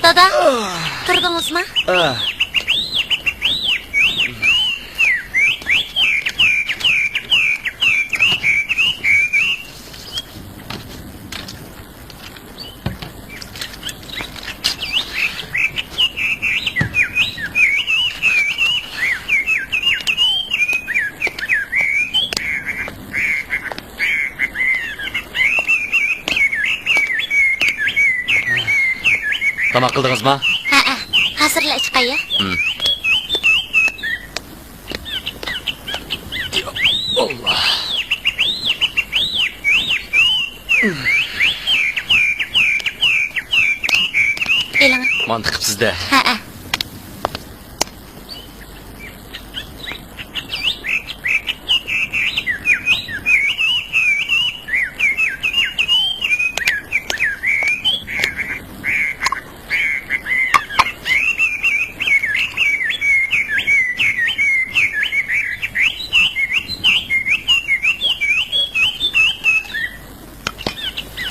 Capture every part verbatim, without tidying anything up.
دادا، تۇردىڭىزمۇ؟ تاماق قىلدىڭىزمۇ؟ ھەئە، ھازىرلا چىقاي. ھىم. يا ئاللا. ئېلىڭ. مانتىقىپ سىزدە. ھەئە.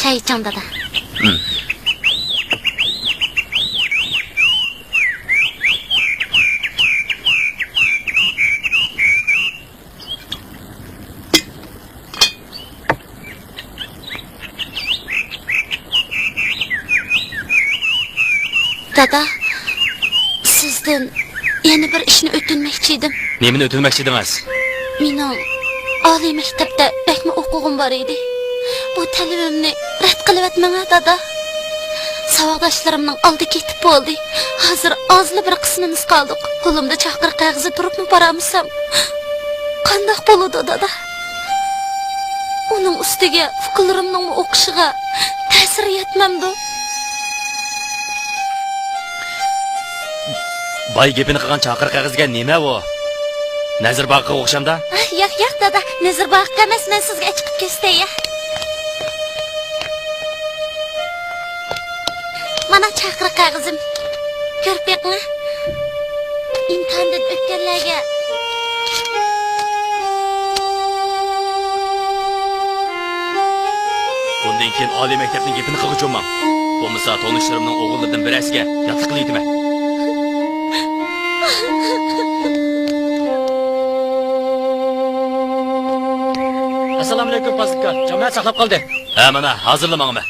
چاي ئىچىڭ، دادا. ھىم. دادا، سىزدىن يەنە بىر ئىشنى ئۆتۈنمەكچى ئىدىم. نېمىنى ئۆتۈنمەكچى ئىدىڭىز؟ مېنىڭ ئالىي مەكتەپتە بەكمۇ ئوقۇغۇم بار ئىدى. بۇ تەلىپىمنى رەت قىلىۋەتمەڭ ھە، دادا. ساۋاقداشلىرىمنىڭ ئالدى كېتىپ بولدى. ھازىر ئازلا بىر قىسمىمىز قالدۇق. قولۇمدا چاقىرىق قەغىزى تۇرۇپمۇ بارالمىسام، قانداق بولىدۇ، دادا؟ ئۇنىڭ ئۈستىگە ئۇكىلىرىمنىڭمۇ ئوقۇشىغا تەسىر يەتمەمدۇ؟ باي گېپىنى قىلغان چاقىرىق قەغىزىگە نېمە ئۇ؟ نەزىر باغىقىغا ئوخشامدا؟ ئاھ، ياق، ياق، دادا، نەزىر باغىقى ئەمەس، مەن سىزگە ئېچىقىپ كۆرسىتەي. مانا چاقىرىق قەغىزىم. كۆرۈپ بېقىڭ. ئىمتىھاندىن ئۆتكەنلەرگە. بۇندىن كېيىن ئالىي مەكتەپنىڭ گېپىنى قىلغۇچۇ بولماڭ. بولمىسا تونۇشلىرىمنىڭ ئوغۇللىرىدىن بىرەرسىگە ياتلىق قىلىۋېتىمەن. ئەسسالامۇئەلەيكۇم، پازىلكا. جامائەت ساقلاپ قالدى. ھە، مانا، ھازىرلا ماڭىمەن.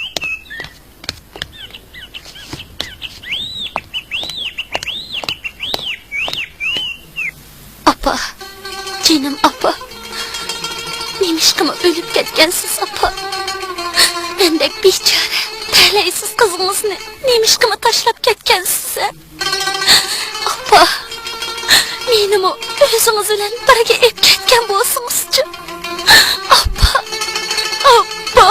ئاپا، جېنىم ئاپا، نېمىشقىمۇ ئۆلۈپ كەتكەنسىز، ئاپا؟ مەندەك بىچارە، تەلەيسىز قىزىڭىزنى نېمىشقىمۇ تاشلاپ كەتكەنسىز، ھە؟ ئاپا، مېنىمۇ ئۆزىڭىز بىلەن بىرگە ئېلىپ كەتكەن بولسىڭىزچۇ؟ ئاپا، ئاپا.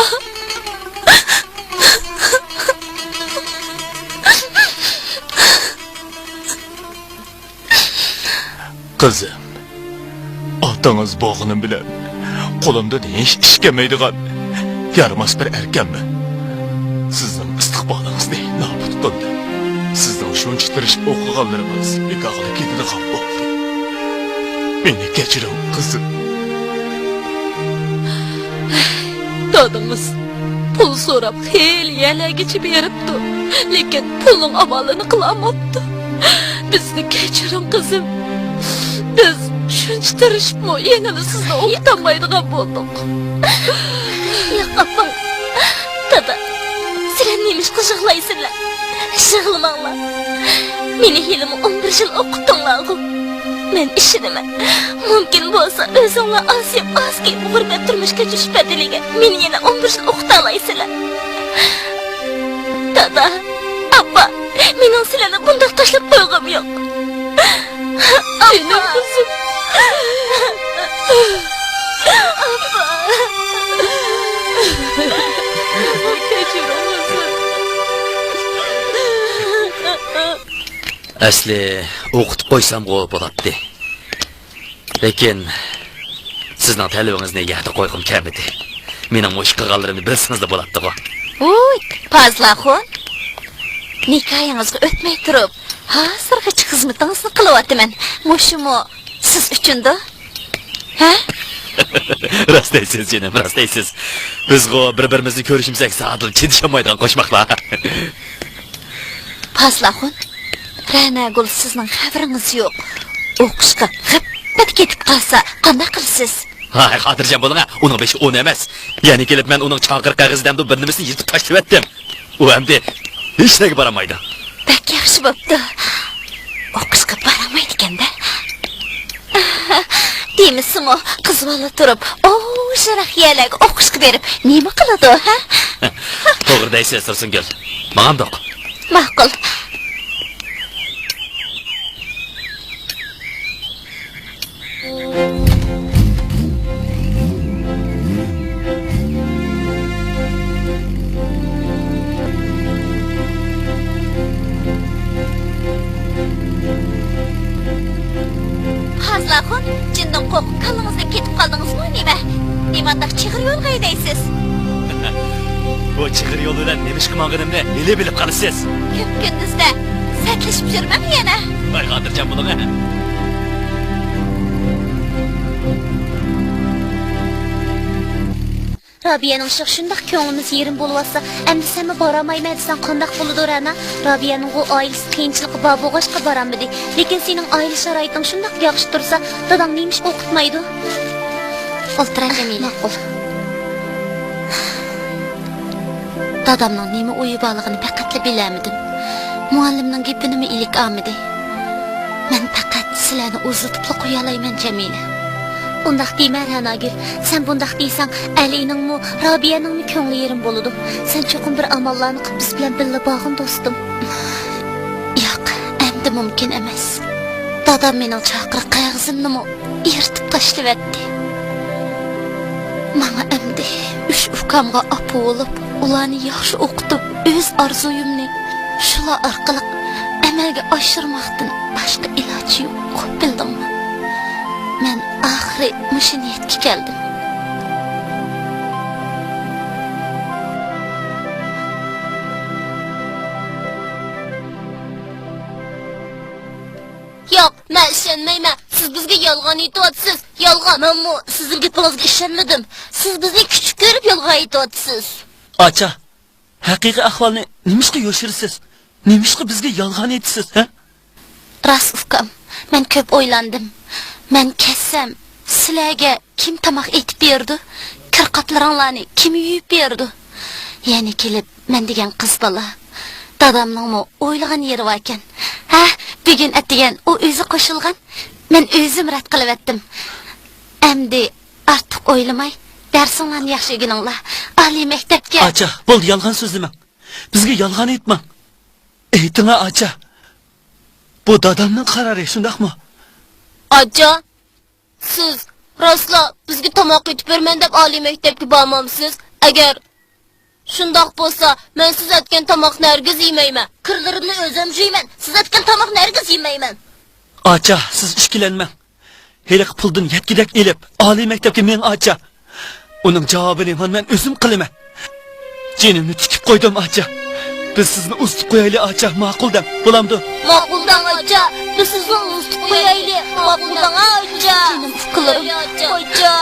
قىزىم، ئاتىڭىز بولغىنىم بىلەن قولۇمدىن ھېچ ئىش كەلمەيدىغان يارىماس بىر ئەركەنمەن. سىزنىڭ ئىستىقبالىڭىزنى نابۇت قىلدىم. سىزنىڭ شۇنچە تىرىشىپ ئوقۇغانلىرىڭىز بىكارغا كېتىدىغان بولدى. مېنى كەچۈرۈڭ، قىزىم. دادىڭىز پۇل سوراپ خېلى يەرلەرگىچە بېرىپتۇ، لېكىن پۇلنىڭ ئامالىنى قىلالماپتۇ. بىزنى كەچۈرۈڭ، قىزىم. بىز شۇنچە تىرىشىپمۇ يەنىلا سىزنى ئوقۇتالمايدىغان بولدۇق. ياق، ئاپا. دادا، سىلەر نېمىشقا يىغلايسىلەر؟ يىغلىماڭلار. مېنى ھېلىمۇ ئون بىر يىل ئوقۇتتۇڭلارغۇ. مەن ئىشىنىمەن، مۇمكىن بولسا ئۆزۈڭلار ئاز يەپ، ئاز كىيىپ، غۇربەت تۇرمۇش كەچۈرۈش بەدىلىگە مېنى يەنە ئون بىر يىل ئوقۇتالايسىلەر. دادا، ئاپا، مېنىڭ سىلەرنى بۇنداق تاشلاپ قويغۇم يوق. ئاپا! جېنىم قىزىم. ئاپا! بىزنى كەچۈرۈڭ، قىزىم. ئەسلى ئوقۇتۇپ قويسامغۇ بولاتتى. لېكىن سىزنىڭ تەلىپىڭىزنى يەردە قويغۇم كەلمىدى. مېنىڭ مۇشۇ قىلغانلىرىمنى بىلسىڭىزلا بولاتتىغۇ. ۋۇي، پازىل ئاخۇن! نىكاھىڭىزغا ئۆتمەي تۇرۇپ، ھازىرغىچە خىزمىتىڭىزنى قىلىۋاتىمەن. مۇشۇمۇ سىز ئۈچۈندۇ؟ ھە؟ راست دەيسىز، جېنىم، راست دەيسىز. بىزغۇ بىر-بىرىمىزنى كۆرۈشمىسەك زادىلا چىدىشالمايدىغان قوشماقلار. قازلاخۇن، رەناگۈل سىزنىڭ خەۋىرىڭىز يوق. ئوقۇشقا غىپپىدە كېتىپ قالسا قانداق قىلىسىز؟ ھاي، خاتىرجەم بولۇڭ، ئۇنىڭ بېشى ئون ئەمەس. يەنە كېلىپ مەن ئۇنىڭ چاقىرىق قەغىزىدەمدۇ بىر نېمىسىنى يىرتىپ تاشلىۋەتتىم. ئۇ ئەمدى ھېچ نەگە بارالمايدۇ. بەك ياخشى بوپتۇ. ئوقۇشقا بارالمايدىكەن-دە. دېمىسىمۇ، قىز بالا تۇرۇپ، ئۇ يىراق يەرلەرگە ئوقۇشقا بېرىپ نېمە قىلىدۇ، ھە؟ توغرا دەيسىز، تۇرسۇنگۈل. ماڭامدۇق؟ ماقۇل. قازلاخۇن، جىندىن قورقۇپ كاللىڭىزدىن كېتىپ قالدىڭىزمۇ نېمە؟ نېمانداق چىغىر يول ھەيدەيسىز؟ بۇ چىغىر يول بىلەن نېمىشقا ماڭغىنىمنى ھېلى بىلىپ قالىسىز. كۈن كۈندۈزدە سەتلىشىپ يۈرمەڭ يەنە. ۋاي، خاتىرجەم بولۇڭ. رابىيەنىڭ ئىشىغا شۇنداق كۆڭلىمىز يېرىم بولۇۋاتسا، ئەمدى سەنمۇ بارالمايمەن دېسەڭ قانداق بولىدۇ، رەنا؟ رابىيەنىڭغۇ ئائىلىسى قىيىنچىلىقى بار بولغاچقا بارالمىدى. لېكىن سېنىڭ ئائىلە شارائىتىڭ شۇنداق ياخشى تۇرسا، داداڭ نېمىشقا ئوقۇتمايدۇ؟ ئولتۇرە، جەمىلە. ماقۇل. دادامنىڭ نېمە ئويى بارلىقىنى پەقەتلا بىلەلمىدىم. مۇئەللىمنىڭ گېپىنىمۇ ئىلىك ئالمىدى. مەن پەقەت سىلەرنى ئۇزىتىپلا قويالايمەن، جەمىلە. ئۇنداق دېمە، رەناگۈل. سەن بۇنداق دېسەڭ، ئەلىنىڭمۇ، رابىيەنىڭمۇ كۆڭلى يېرىم بولىدۇ. سەن چوقۇم بىر ئاماللارنى قىلىپ، بىز بىلەن بىللە بارغىن، دوستۇم. ياق، ئەمدى مۇمكىن ئەمەس. دادام مېنىڭ چاقىرىق قەغىزىمنىمۇ يىرتىپ تاشلىۋەتتى. ماڭا ئەمدى ئۈچ ئۇكامغا ئاپا بولۇپ، ئۇلارنى ياخشى ئوقۇتۇپ، ئۆز ئارزۇيۇمنى شۇلار ئارقىلىق ئەمەلگە ئاشۇرماقتىن باشقا ئىلاج يوق، بىلدىڭمۇ؟ مەن ئاخىرى مۇشۇ نىيەتكە كەلدىم. ياق، مەن ئىشەنمەيمەن. سىز بىزگە يالغان ئېيتىۋاتىسىز. يالغان. مەنمۇ سىزنىڭ گېپىڭىزگە ئىشەنمىدىم. سىز بىزنى كۈچۈك كۆرۈپ يالغان ئېيتىۋاتىسىز. ئاچا، ھەقىقىي ئەھۋالنى نېمىشقا يوشۇرىسىز؟ نېمىشقا بىزگە يالغان ئېيتىسىز، ھە؟ راست، ئۇكام. مەن كۆپ ئويلاندىم. مەن كەتسەم، سىلەرگە كىم تاماق ئېتىپ بېرىدۇ؟ كىر-قاپلىرىڭلارنى كىم يۇيۇپ بېرىدۇ؟ يەنە كېلىپ، مەن دېگەن قىز بالا. دادامنىڭمۇ ئويلىغان يېرى باركەن. ھە، بۈگۈن ئەتىگەن ئۇ ئۆزى قوشۇلغان. مەن ئۆزۈم رەت قىلىۋەتتىم. ئەمدى ئارتۇق ئويلىماي، دەرسىڭلارنى ياخشى ئۆگىنىڭلار. ئالىي مەكتەپكە. ئاچا، بولدى، يالغان سۆزلىمەڭ. بىزگە يالغان ئېيتماڭ. ئېيتىڭا، ئاچا. بۇ دادامنىڭ قارارى، شۇنداقمۇ؟ ئاچا، سىز راستلا بىزگە تاماق ئېتىپ بېرىمەن دەپ ئالىي مەكتەپكە بارمامسىز؟ ئەگەر شۇنداق بولسا، مەن سىز ئەتكەن تاماقنى ھەرگىز يېمەيمەن. كىرلىرىمنى ئۆزۈم جۇيىمەن. سىز ئەتكەن تاماقنى ھەرگىز يېمەيمەن. ئاچا، سىز ئىككىلەنمەڭ. ھېلىقى پۇلدىن يەتكۈدەك ئېلىپ، ئالىي مەكتەپكە مېڭىڭ، ئاچا. ئۇنىڭ جاۋابىنى مانا مەن ئۆزۈم قىلىمەن. جېنىمنى تىكىپ قويدۇم، ئاچا. بىز سىزنى ئۇزىتىپ قويايلى، ئاچا. ماقۇل دەڭ، بولامدۇ؟ ماقۇل دەڭ، ئاچا. بىز سىزنى ئۇزىتىپ قويايلى. ماقۇل دەڭ، ئاچا. جېنىم ئۇكىلىرىم. ئاچا.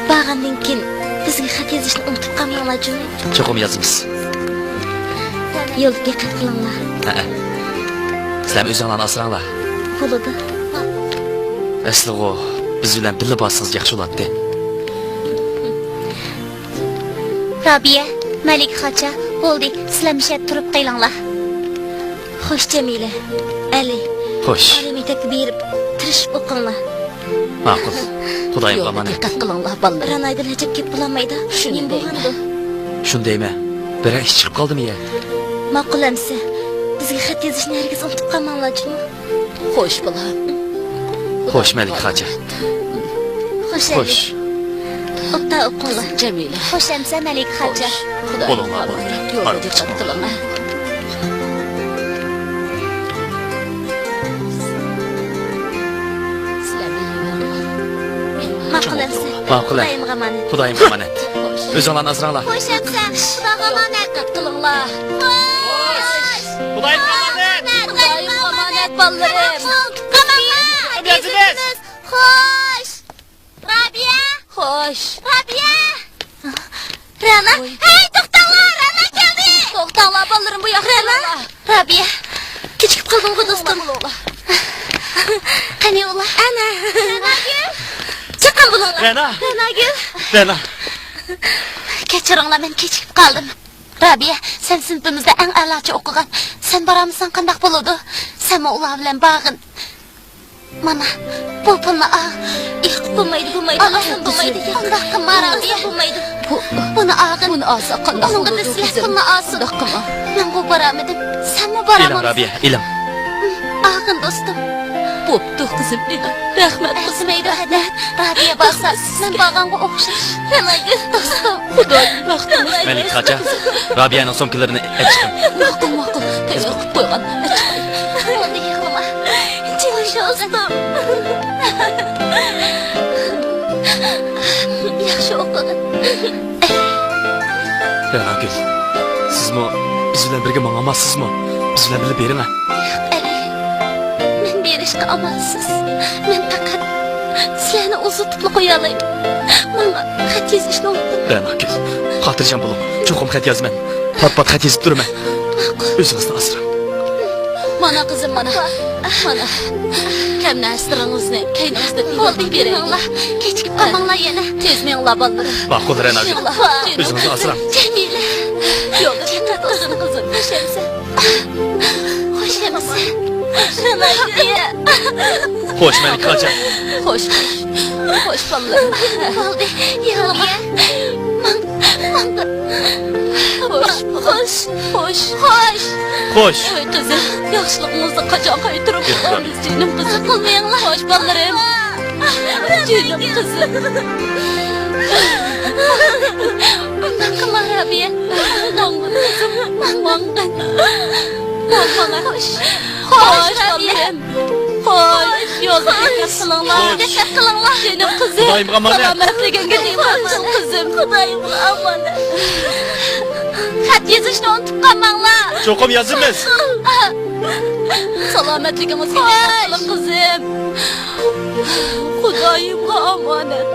بارغاندىن كېيىن بىزگە خەت يېزىشنى ئۇنتۇپ قالماڭلار جۇمۇ. چوقۇم يازىمىز. يولدا دىققەت قىلىڭلار. ھەئە. سىلەرمۇ ئۆزۈڭلارنى ئاسراڭلار. بولىدۇ. ئەسلىغۇ، بىز بىلەن بىللە بارسىڭىز ياخشى بولاتتى. رابىيە، مەلىكە خاچا، بولدى، سىلەر مۇشۇ يەردە تۇرۇپ قېلىڭلار. خوش، جەمىلە، ئەلى. خوش. ئالىي مەكتەپكە بېرىپ، تىرىشىپ ئوقۇڭلار. ماقۇل. خۇدايىمغا ئامانەت. دىققەت قىلىڭلار، بالىلىرىم. رەنايدىن ئەجەب گەپ بولالمايدۇ. شۇنى نېمە دەيمەن. بولغاندۇ؟ شۇنى دەيمەن. بىرەر ئىش چىقىپ قالدىمۇ يە؟ ماقۇل ئەمىسە. بىزگە خەت يېزىشنى ھەرگىز ئۇنتۇپ قالماڭلار جۇمۇ. خوش، بالام. خوش، مەلىكە خاچا. خوش، خوش. ئەلى. ئوبدان ئوقۇڭلار. جەمىلە. خوش ئەمىسە، مەلىكە خاچا. خوش. خۇدايىم بولۇڭلار، ئامانەت. يولدا دىققەت قىلىڭلار. ماقۇل ئەمىسە. ماقۇل ئەم. خۇدايىمغا ئامانەت. خۇدايىمغا ئامانەت. ئۆزۈڭلارنى ئاسراڭلار. خوش ئەمىسە. خۇداغا ئامانەت. دىققەت قىلىڭلار. خوش. خۇدايىمغا ئامانەت. خۇدايىمغا ئامانەت، بالىلىرىم. ئەزىز. خوش. رابىيە. خوش. رابىيە. رەنا. ھەي، توختاڭلار، رەنا كەلدى. توختاڭلار، بالىلىرىم، بۇ ياققا كېلىڭلار. رابىيە، كېچىكىپ قالدىڭغۇ، دوستۇم. قېنى ئۇلار؟ ئەنە. رەناگۈل. چىققان بولۇڭلار. رەنا. رەناگۈل. رەنا. كەچۈرۈڭلار، مەن كېچىكىپ قالدىم. رابىيە، سەن سىنىپىمىزدا ئەڭ ئەلاچە ئوقۇغان. سەن بارالمىساڭ قانداق بولىدۇ؟ سەنمۇ ئۇلار بىلەن بارغىن. مانا، بۇ پۇلنى ئال. ياق، بولمايدۇ، بولمايدۇ. ئالمىسام بولمايدۇ. ئۇنداق قىلما، رابىيە، بولمايدۇ. بۇ، بۇنى ئالغىن. بۇنى ئالسا قانداق بولىدۇ، قىزىم؟ ئۇنىڭغا دېسىلە پۇلنى ئالسۇن. ئۇنداق قىلما. مەنغۇ بارالمىدىم. سەنمۇ بارالمامسەن. ئېلىڭ، رابىيە، ئېلىڭ. ئالغىن، دوستۇم. بوپتۇ، قىزىم، ئېلىڭ. رەھمەت، قىزىم. ئەرزىمەيدۇ، ھەدە. رابىيە بارسا، مەن بارغانغا ئوخشاش. رەناگۈل، دوستۇم. خۇدايىم بەختىڭىز. مەلىكە قاچا، رابىيەنىڭ سومكىلىرىنى ئەچىقىڭ. ماقۇل، ماقۇل. تەييار قىلىپ قويغان. ئەچىقاي. بولدى، يىغلىما. جېنىم دوستۇم. ياخشى ئوقۇغىن. رەناگۈل، سىزمۇ بىز بىلەن بىرگە ماڭالماسسىزمۇ؟ بىز بىلەن بىللە بېرىڭە. ياق، ئەلى. مەن بېرىشقا ئامالسىز. مەن پەقەت سىلەرنى ئۇزىتىپلا قويالايمەن. ماڭا خەت يېزىشنى ئۇنتۇماڭ. رەناگۈل، خاتىرجەم بولۇڭ. چوقۇم خەت يازىمەن. پات-پات خەت يېزىپ تۇرىمەن. ماقۇل. ئۆزىڭىزنى ئاسراڭ. مانا، قىزىم، مانا. مانا. كەم نەرسىلىرىڭىزنى كەينىڭىزدىن ئېلىپ بېرەيلى. بولدى، مېڭىڭلار. كېچىكىپ قالماڭلار يەنە. تېز مېڭىڭلار، بالىلىرىم. ماقۇل، رەناگۈل. مېڭىڭلار. ئۆزىڭىزنى ئاسراڭ. جەمىلە. يولدا دىققەت قىلغىن، قىزىم. خوش ئەمىسە. خوش ئەمىسە. رەناگۈل. خوش، مەلىكە قاچا. خوش، خوش. خوش، بالىلىرىم. بولدى، يىغلىما. ماڭ، ماڭ. خوش، خوش، خوش، خوش. خوش. ۋاي قىزىم، ياخشىلىقىڭىزنى قاچان قايتۇرۇپ بېرىمىز، جېنىم قىزىم؟ قىلمايڭلار. خوش بالىلىرىم. جېنىم قىزىم. ئۇنداق قىلما، رابىيە. ماڭغىن قىزىم، ماڭغىن. ماڭغىن. خوش. خوش، خوش، رابىيە. بالىلىرىم. خوش، يولدا دىققەت قىلىڭلار. خوش. دىققەت قىلىڭلار. جېنىم قىزىم. خۇدايىمغا ئامانەت. سالامەتلىكىڭگە ئىمان قىل، قىزىم. خۇدايىمغا ئامانەت. خەت يېزىشنى ئۇنتۇپ قالماڭلار. چوقۇم يازىمىز. سالامەتلىكىڭىزگە دىققەت قىلىڭ، قىزىم. خۇدايىمغا ئامانەت.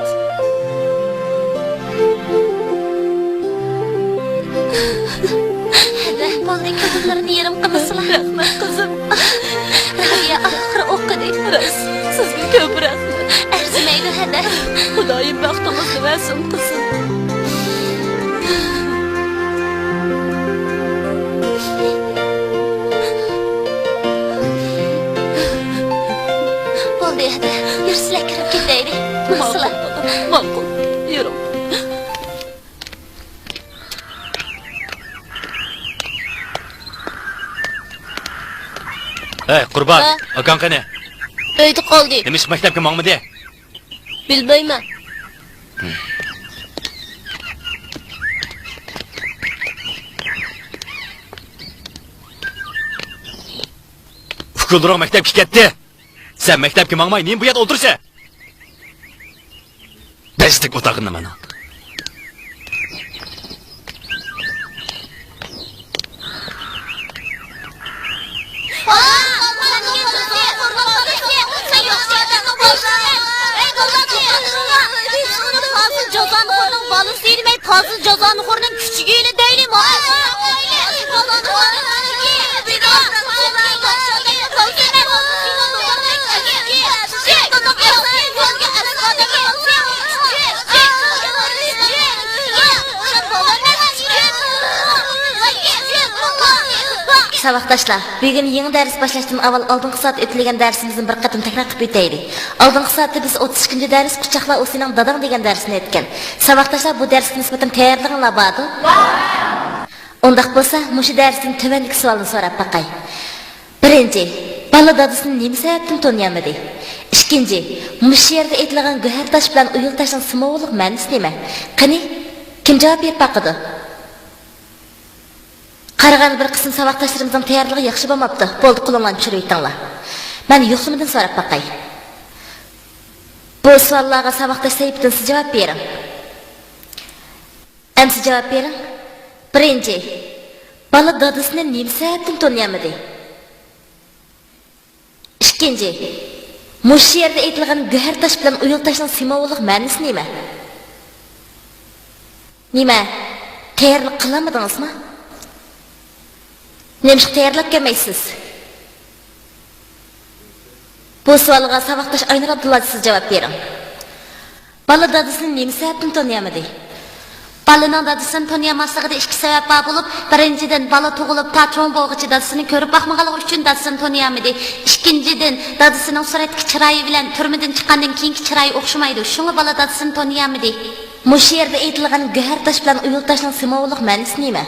ھەدە، بولدى، كۆزۈملىرىنى يېرىم قىلمىسىلا. رەھمەت، قىزىم. رابىيە ئاخىرى ئوقۇدى. راست، سىزگە كۆپ رەھمەت. ئەرزىمەيدۇ، ھەدە. خۇدايىم بەختىڭىزنى بەرسۇن، قىزىم. بولدى، ھەدە. يۈرسىلە، كىرىپ كېتەيلى. ماقۇل، ماقۇل. يۈرۈڭ. ھەي، قۇربان، ھە؟ ئاكاڭ قېنى؟ ئۆيدە قالدى. نېمىشقا مەكتەپكە ماڭمىدى؟ بىلمەيمەن. ئۇكىلىرىڭ مەكتەپكە كەتتى. سەن مەكتەپكە ماڭماي، نېمە بۇ يەردە ئولتۇرىسەن؟ بەزدەك ئوتاغىنى مانا. پازىل جازانىخورنىڭ بالىسى دېمەي، پازىل جازانىخورنىڭ كۈچۈكى دەيلى. ساۋاقداشلار، بۈگۈن يېڭى دەرس باشلاشتىن ئاۋۋال ئالدىنقى سائەتتە ئۆتۈلگەن دەرسىمىزنى بىر قېتىم تەكرار قىلىپ ئۆتەيلى. ئالدىنقى سائەتتە بىز ئوتتۇز ئىككىنچى دەرس قۇچاقلا، ئۇ سېنىڭ داداڭ دېگەن دەرسنى ئۆتكەن. ساۋاقداشلار، بۇ دەرسكە نىسبەتەن تەييارلىقىڭلار باردۇ؟ ئۇنداق بولسا، مۇشۇ دەرستىن تۆۋەندىكى سوئالنى سوراپ باقاي. بىرىنچى، بالا دادىسىنى نېمە سەۋەبتىن تونۇيالمىدى؟ ئىككىنچى، مۇشۇ يەردە ئېيتىلغان گۆھەر تاش بىلەن ئۇيۇل تاشنىڭ سىمۋوللۇق مەنىسى نېمە؟ قېنى، كىم جاۋاب بېرىپ باقىدۇ؟ قارىغاندا بىر قىسىم ساۋاقداشلىرىمىزنىڭ تەييارلىقى ياخشى بولماپتۇ. بولدى، قولۇڭلارنى چۈشۈرۈۋېتىڭلار. مەن يوقلىمىدىن سوراپ باقاي. بۇ سوئاللارغا ساۋاقداش سەيپىدىن سىز جاۋاب بېرىڭ. ئەمسە جاۋاب بېرىڭ. بىرىنچى، بالا دادىسىنى نېمە سەۋەبتىن تونۇيالمىدى؟ ئىككىنچى، مۇشۇ يەردە ئېيتىلغان گۆھەر تاش بىلەن ئۇيۇل تاشنىڭ سىمۋوللۇق مەنىسى نېمە؟ نېمە؟ تەييارلىق قىلالمىدىڭىزمۇ؟ نېمىشقا تەييارلاپ كەلمەيسىز؟ بۇ سوئالغا ساۋاقداش ئاينۇر ئابدۇللا، سىز جاۋاب بېرىڭ. بالا دادىسىنى نېمە سەۋەبتىن تونۇيالمىدى؟ بالىنىڭ دادىسىنى تونۇيالماسلىقىدا ئىككى سەۋەب بار بولۇپ، بىرىنچىدىن، بالا تۇغۇلۇپ تا چوڭ بولغۇچە دادىسىنى كۆرۈپ باقمىغانلىقى ئۈچۈن دادىسىنى تونۇيالمىدى. ئىككىنچىدىن، دادىسىنىڭ سۈرەتتىكى چىرايى بىلەن تۈرمىدىن چىققاندىن كېيىنكى چىرايى ئوخشىمايدۇ، شۇڭا بالا دادىسىنى تونۇيالمىدى. مۇشۇ يەردە ئېيتىلغان گۆھەر تاش بىلەن ئۇيۇل تاشنىڭ سىمۋوللۇق مەنىسى نېمە؟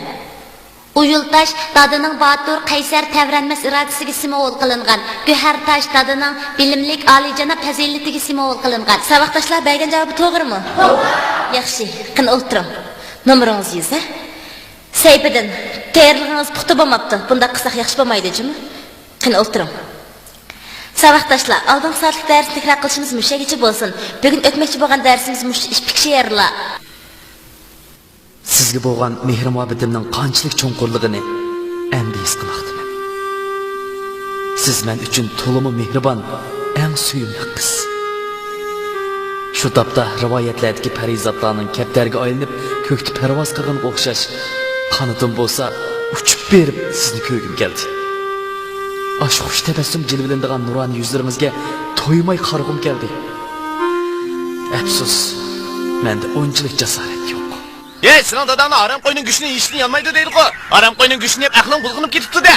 ئۇيۇل تاش دادىنىڭ باتۇر، قەيسەر، تەۋرەنمەس ئىرادىسىگە سىمۋول قىلىنغان. گۆھەر تاش دادىنىڭ بىلىملىك، ئالىيجاناب پەزىلىتىگە سىمۋول قىلىنغان. ساۋاقداشلار بەرگەن جاۋابى توغرىمۇ؟ توغرا. ياخشى، قېنى ئولتۇرۇڭ. نومۇرىڭىز يۈز، ھە؟ سەيپىدىن، تەييارلىقىڭىز پۇختا بولماپتۇ. بۇنداق قىلساق ياخشى بولمايدۇ جۇمۇ. قېنى ئولتۇرۇڭ. ساۋاقداشلار، ئالدىنقى سائەتلىك دەرسنى تەكرار قىلىشىمىز مۇشۇ يەرگىچە بولسۇن. بۈگۈن ئۆتمەكچى بولغان دەرسىمىز مۇشۇ ئىككى شېئىرلا. سىزگە بولغان مېھرى-مۇھەببىتىمنىڭ قانچىلىك چوڭقۇرلۇقىنى ئەمدى ھېس قىلماقتىمەن. سىز مەن ئۈچۈن تولىمۇ مېھرىبان، ئەڭ سۆيۈملۈك قىز. شۇ تاپتا رىۋايەتلەردىكى پەرىزاتلارنىڭ كەپتەرگە ئايلىنىپ، كۆكتە پەرۋاز قىلغىنىغا ئوخشاش، قانىتىم بولسا ئۇچۇپ بېرىپ سىزنى كۆرگۈم كەلدى. ئاشۇ خۇش تەبەسسۇم جىلۋىلىنىدىغان نۇرانە يۈزلىرىڭىزگە تويماي قارىغۇم كەلدى. ئەپسۇس، مەندە ئۇنچىلىك جاسارەت يوق. ھەي، سېنىڭ داداڭنى ھارام قوينىڭ گۆشىنى يېيىشتىن يانمايدۇ دەيدىغۇ. ھارام قوينىڭ گۆشىنى يەپ ئەقلىڭ بۇلغىنىپ كېتىپتۇ-دە.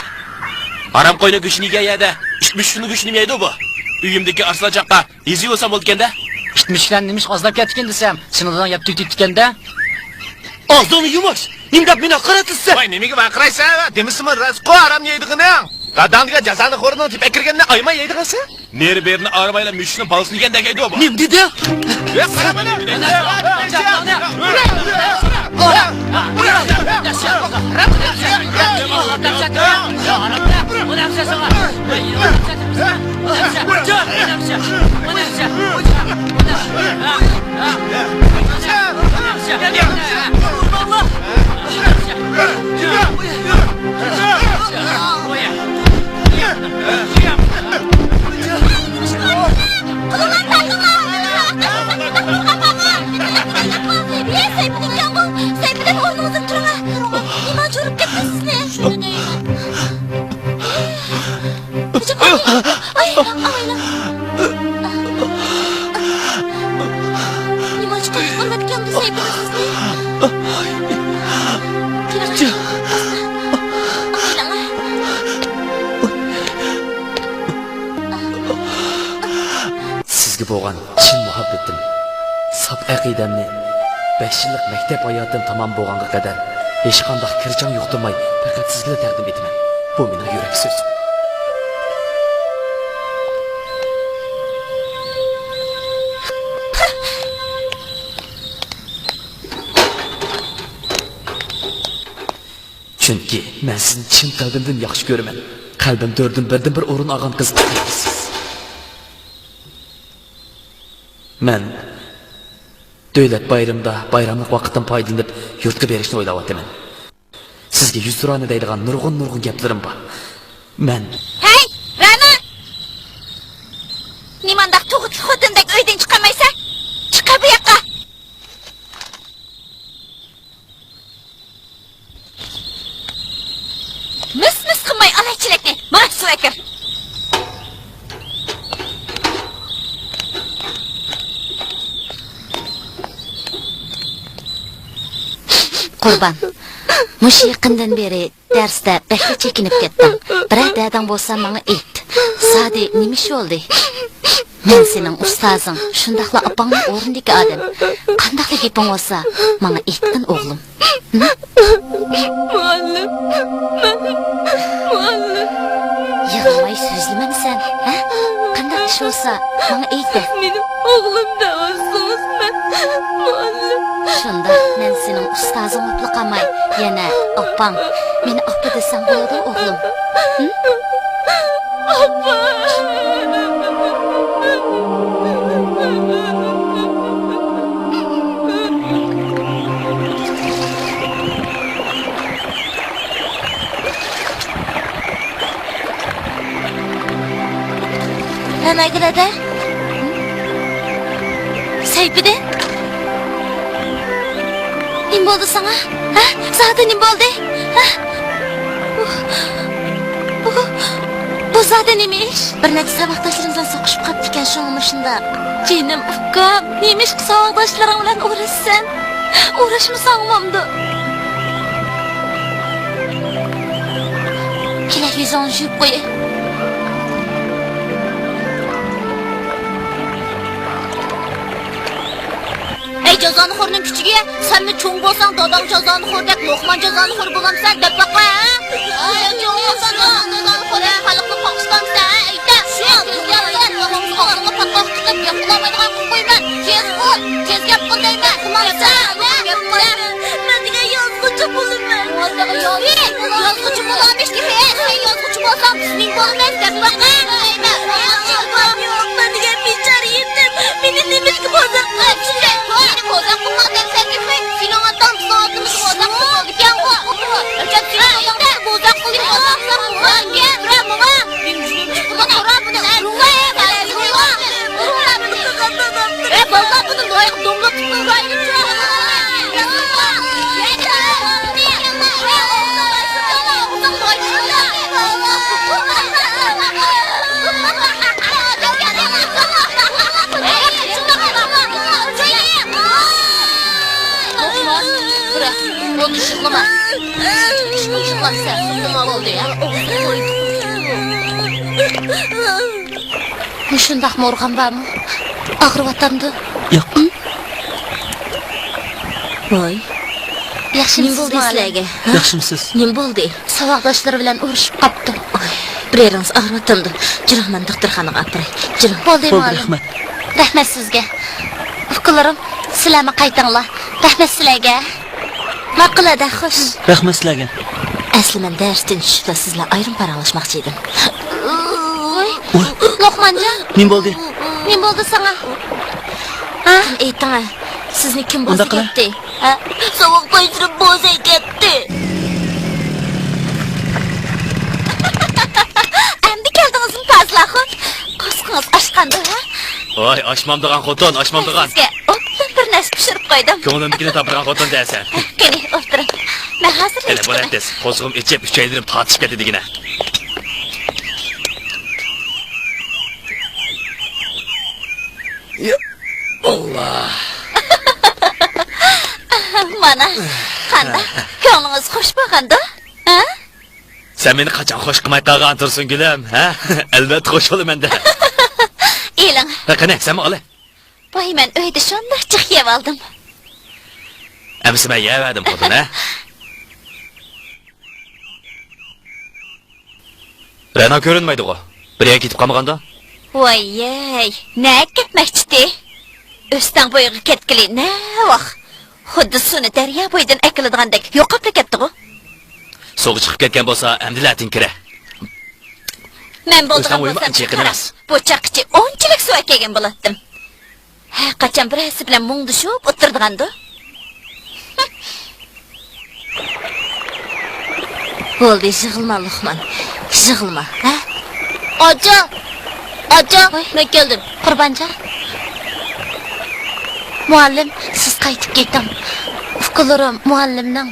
ھارام قوينىڭ گۆشىنى يېگەن يەردە ئىت مۈشۈكنىڭ گۆشىنى يەيدۇ بۇ. ئۆيۈمدىكى ئارسلانچاققا يېزىۋالسام بولىدىكەن-دە. ئىت مۈشۈكلەرنى نېمىشقا ئازلاپ كەتتىكىن دېسەم، سېنىڭ داداڭ يەپ تۈگىتىپتىكەن-دە. ئاغزىڭنى يۇمۇش! نېمە دەپ مېنى ھاقارەتلىسەن؟ ۋاي، نېمىگە ۋارقىرايسەن؟ دېمىسىمۇ راستقۇ ھارام يەيدىغىنىڭ. داداڭ دېگەن جازانى خورنىڭ تېپەپ كىرگىنىنى ئايىماي يەيدىغانسەن؟ نېرى-بېرىنى ئارىمايلا مۈشۈكنىڭ بالىسىنى يېگەندەك يەيدۇ بۇ. نېمە دېدىڭ؟ يا، قارا مانا. سىزگە بولغان چىن مۇھەببىتىم، ساپ ئەقىدەمنى بەش يىللىق مەكتەپ ھاياتىم تامام بولغانغا قەدەر ھېچقانداق كىرچاڭ يۇقتۇرماي، پەقەت سىزگىلا تەقدىم ئېتىمەن. بۇ مېنىڭ يۈرەك سۆزۈم. چۈنكى مەن سىزنى چىن قەلبىمدىن ياخشى كۆرىمەن. قەلبىم تۆرىدىن بىردىن بىر ئورۇن ئالغان قىز سىز. مەن دۆلەت بايرىمىدا بايراملىق ۋاقىتتىن پايدىلىنىپ يۇرتقا بېرىشنى ئويلاۋاتىمەن. سىزگە يۈزتۇرانە دەيدىغان نۇرغۇن، نۇرغۇن گەپلىرىم بار. مەن ھەي، رەنا! نېمانداق تۇغۇتلۇق خوتۇندەك ئۆيدىن چىقالمايسەن؟ چىقار بۇ ياققا! مىس-مىس قىلماي ئالاي چېلەكنى، ماڭا سۇ ئەكىر. قۇربان، مۇشۇ يېقىندىن بېرى دەرستە بەكلا چېكىنىپ كەتتىڭ. بىرەر دەردىڭ بولسا ماڭا ئېيت. زادى نېمە ئىش بولدى؟ مەن سېنىڭ ئۇستازىڭ، شۇنداقلا ئاپاڭنىڭ ئورنىدىكى ئادەم. قانداقلا گېپىڭ بولسا، ماڭا ئېيتقىن، ئوغلۇم. ھە؟ مۇئەللىم، مەن، مۇئەللىم. يىغلىماي سۆزلىمەمسەن، ھە؟ قانداق ئىش بولسا، ماڭا ئېيت دە. سىز مېنى ئوغلۇم دەۋاتسىڭىز، مەن مۇئەللىم. شۇنداق، مەن سېنىڭ ئۇستازىڭ بولۇپلا قالماي، يەنە ئاپاڭ. مېنى ئاپا دېسەڭ بولىدۇ، ئوغلۇم. ھىم؟ ئاپا! رەناگۈل ھەدە؟ سەيپىدىن؟ نېمە بولدى ساڭا؟ ھە؟ زادى نېمە بولدى؟ ھە؟ بۇ، بۇ، بۇ زادى نېمە ئىش؟ بىر نەچچە ساۋاقداشلىرىمىز بىلەن سوقۇشۇپ قاپتىكەن، شۇڭا مۇشۇنداق. جېنىم ئۇكام، نېمە ئىشقا ساۋاقداشلىرىڭ بىلەن ئۇرۇشىسەن؟ ئۇرۇشمىساڭ بولمامدۇ؟ كېلە، يۈزۈڭنى يۇيۇپ قوياي. ئەي جازانىخورنىڭ كىچىكى، سەنمۇ چوڭ بولساڭ داداڭ جازانىخوردەك لوقمان جازانىخور بولامسەن دەپ باققىن، ھە؟ ئەي چوڭ بولساڭ داداڭ جازانىخور، خەلقنى قورقۇتامسەن، ھە؟ ئەيتە! شۇ يەردە ئاغزىڭغا پاتقاق تىقىپ گەپ قىلالمايدىغان قىلىپ قويىمەن. تېز بول، تېز گەپ قىل دەيمەن. قىلمامسەن، گەپ قىل. مەن دېگەن يازغۇچى بولىمەن. يازغۇچى بولامىش دېمە، سەن يازغۇچى بولساڭ بىزنىڭ بولىمىز دەپ باققىن. مەن دېگەن بىچارە يېتىم، مېنى نېمىشقا بوزەك قىلىپ يۈرسەڭ؟ مېنى بوزەك قىلماق دەپ سەن كىمسەن؟ سېنىڭ ئاتاڭ بىزنىڭ ئاتىمىزنى بوزەك قىلىپ بولىدىكەنغۇ. ئەجەب سېنىڭ ئاتاڭنى بوزەك قىلىپ بولساڭ، ماڭا كەل، ماڭا. ئە، بالىلار، بۇنى لويغا دوملا تۇتۇپ قويغايلىچۇ. مۇشۇنداقمۇ ئۇرغان بارمۇ؟ ئاغرىۋاتامدۇ؟ ياق. ۋاي. ياخشىمۇ نېمە بولدى سىلەرگە؟ ھە؟ ياخشىمۇسىز؟ نېمە بولدى؟ ساۋاقداشلىرى بىلەن ئۇرۇشۇپ قاپتۇ. ئوي، بىر يېرىڭىز ئاغرىۋاتامدۇ؟ جۈرۈڭ، مەن دوختۇرخانىغا ئاپىراي. جۈرۈڭ. بولدى، بولدى، مۇئەللىم. رەھمەت. رەھمەت سىزگە. ئۇكىلىرىم، سىلەرمۇ قايتىڭلار. رەھمەت سىلەرگە. ماقۇل ھەدە، خوش. رەھمەت سىلەرگە. ئەسلى مەن دەرستىن چۈشۈپلا سىز بىلەن ئايرىم پاراڭلاشماقچى ئىدىم. ۋوي، ۋوي. لوقمانجان. نېمە بولدى؟ نېمە بولدى ساڭا؟ ھە؟ قېنى ئېيتىڭ، ھە؟ سىزنى كىم بوزەك ئەتتى؟ ھە؟ سوغۇق قويدۇرۇپ بوزەك ئەتتى. ئەمدى كەلدىڭىزمۇ پازىل ئاخۇن؟ قورسىقىڭىز ئاچقاندۇ، ھە؟ ۋاي، ئاچمامدىغان خوتۇن، ئاچمامدىغان. سىزگە ئوبدان بىر نەرسە پىشۇرۇپ قويدۇم. كۆڭلۈمدىكىنى تاپىدىغان خوتۇن دەسەن. قېنى، ئولتۇرۇڭ. مەن ھازىر قېنى، بولە تېز. قورسىقىم ئېچىپ، ئۈچەيلىرىم تارتىشىپ كەتتى دېگىنە. يا ئاللا. مانا، قانداق؟ كۆڭلىڭىز خوش بولغاندۇ؟ ھە؟ سەن مېنى قاچان خوش قىلماي قالغان تۇرسۇن گۈلۈم، ھە؟ ئەلۋەتتە خوش بولىمەن-دە. ئېلىڭ. ھە، قېنى، سەنمۇ ئالە. ۋاي، مەن ئۆيدە شۇنداق جىق يەۋالدىم. ئەمىسە مەن يەۋەردىم خوتۇن، ھە؟ رەنا كۆرۈنمەيدىغۇ. بىر يەرگە كېتىپ قالمىغاندا؟ ۋاييەي، نەگە كەتمەكچىتى؟ ئۆستەڭ بويىغا كەتكىلى نەۋاق؟ خۇددى سۇنى دەريا بويىدىن ئەكېلىدىغاندەك يوقاپلا كەتتىغۇ. سۇغا چىقىپ كەتكەن بولسا، ئەمدىلا ئەتىن كىرە. مەن بولىدىغان بولسام، قارا، بۇ چاققىچە ئۇنچىلىك سۇ ئەكەلگەن بولاتتىم. ھەر قاچان بىرەرسى بىلەن مۇڭدىشىپ ئولتۇرىدىغاندۇ. بولدى، يىغلىما لوقمان، يىغلىما، ھە؟ ئاچا! ئاچا! ۋاي، مەن كەلدىم. قۇربانجان. مۇئەللىم، سىز قايتىپ كېتىڭ. ئۇكىلىرىم مۇئەللىمنىڭ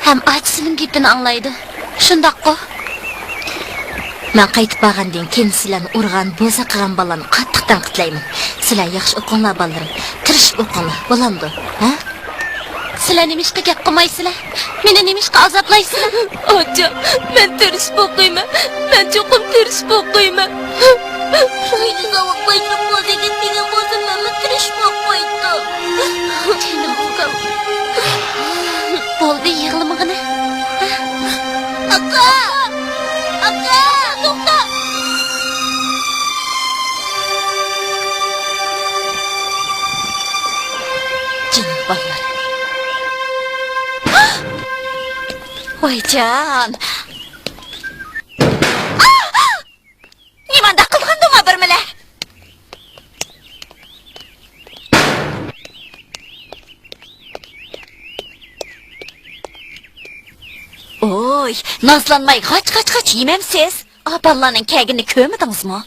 ھەم ئاچىسىنىڭ گېپىنى ئاڭلايدۇ. شۇنداققۇ؟ مەن قايتىپ بارغاندىن كېيىن سىلەرنى ئۇرغان، بوزەك قىلغان بالىلارنى قاتتىق تەنقىدلەيمەن. سىلەر ياخشى ئوقۇڭلار، بالىلىرىم. تىرىشىپ ئوقۇڭلار، بولامدۇ؟ ھە؟ سىلەر نېمىشقا گەپ قىلمايسىلەر؟ مېنى نېمىشقا ئازابلايسىلەر؟ ئاچا، مەن تىرىشىپ ئوقۇيمەن. مەن چوقۇم تىرىشىپ ئوقۇيمەن. مېنى ساۋاقداشلىرىم بوزەك ئەتمىگەن بولسا، مەنمۇ تىرىشىپ ئوقۇيتتۇم. جېنىم ئۇكام. بولدى، يىغلىمىغىنە. ئاكا! ئاكا! توختا! جېنىم بالىلار. ۋايجان! نېمانداق قىلغاندۇ ما بىر مىلە؟ ئوي، نازلانماي، غاچ، غاچ، غاچ يېمەمسىز؟ ئا، بالىلارنىڭ كەلگىنىنى كۆرمىدىڭىزمۇ؟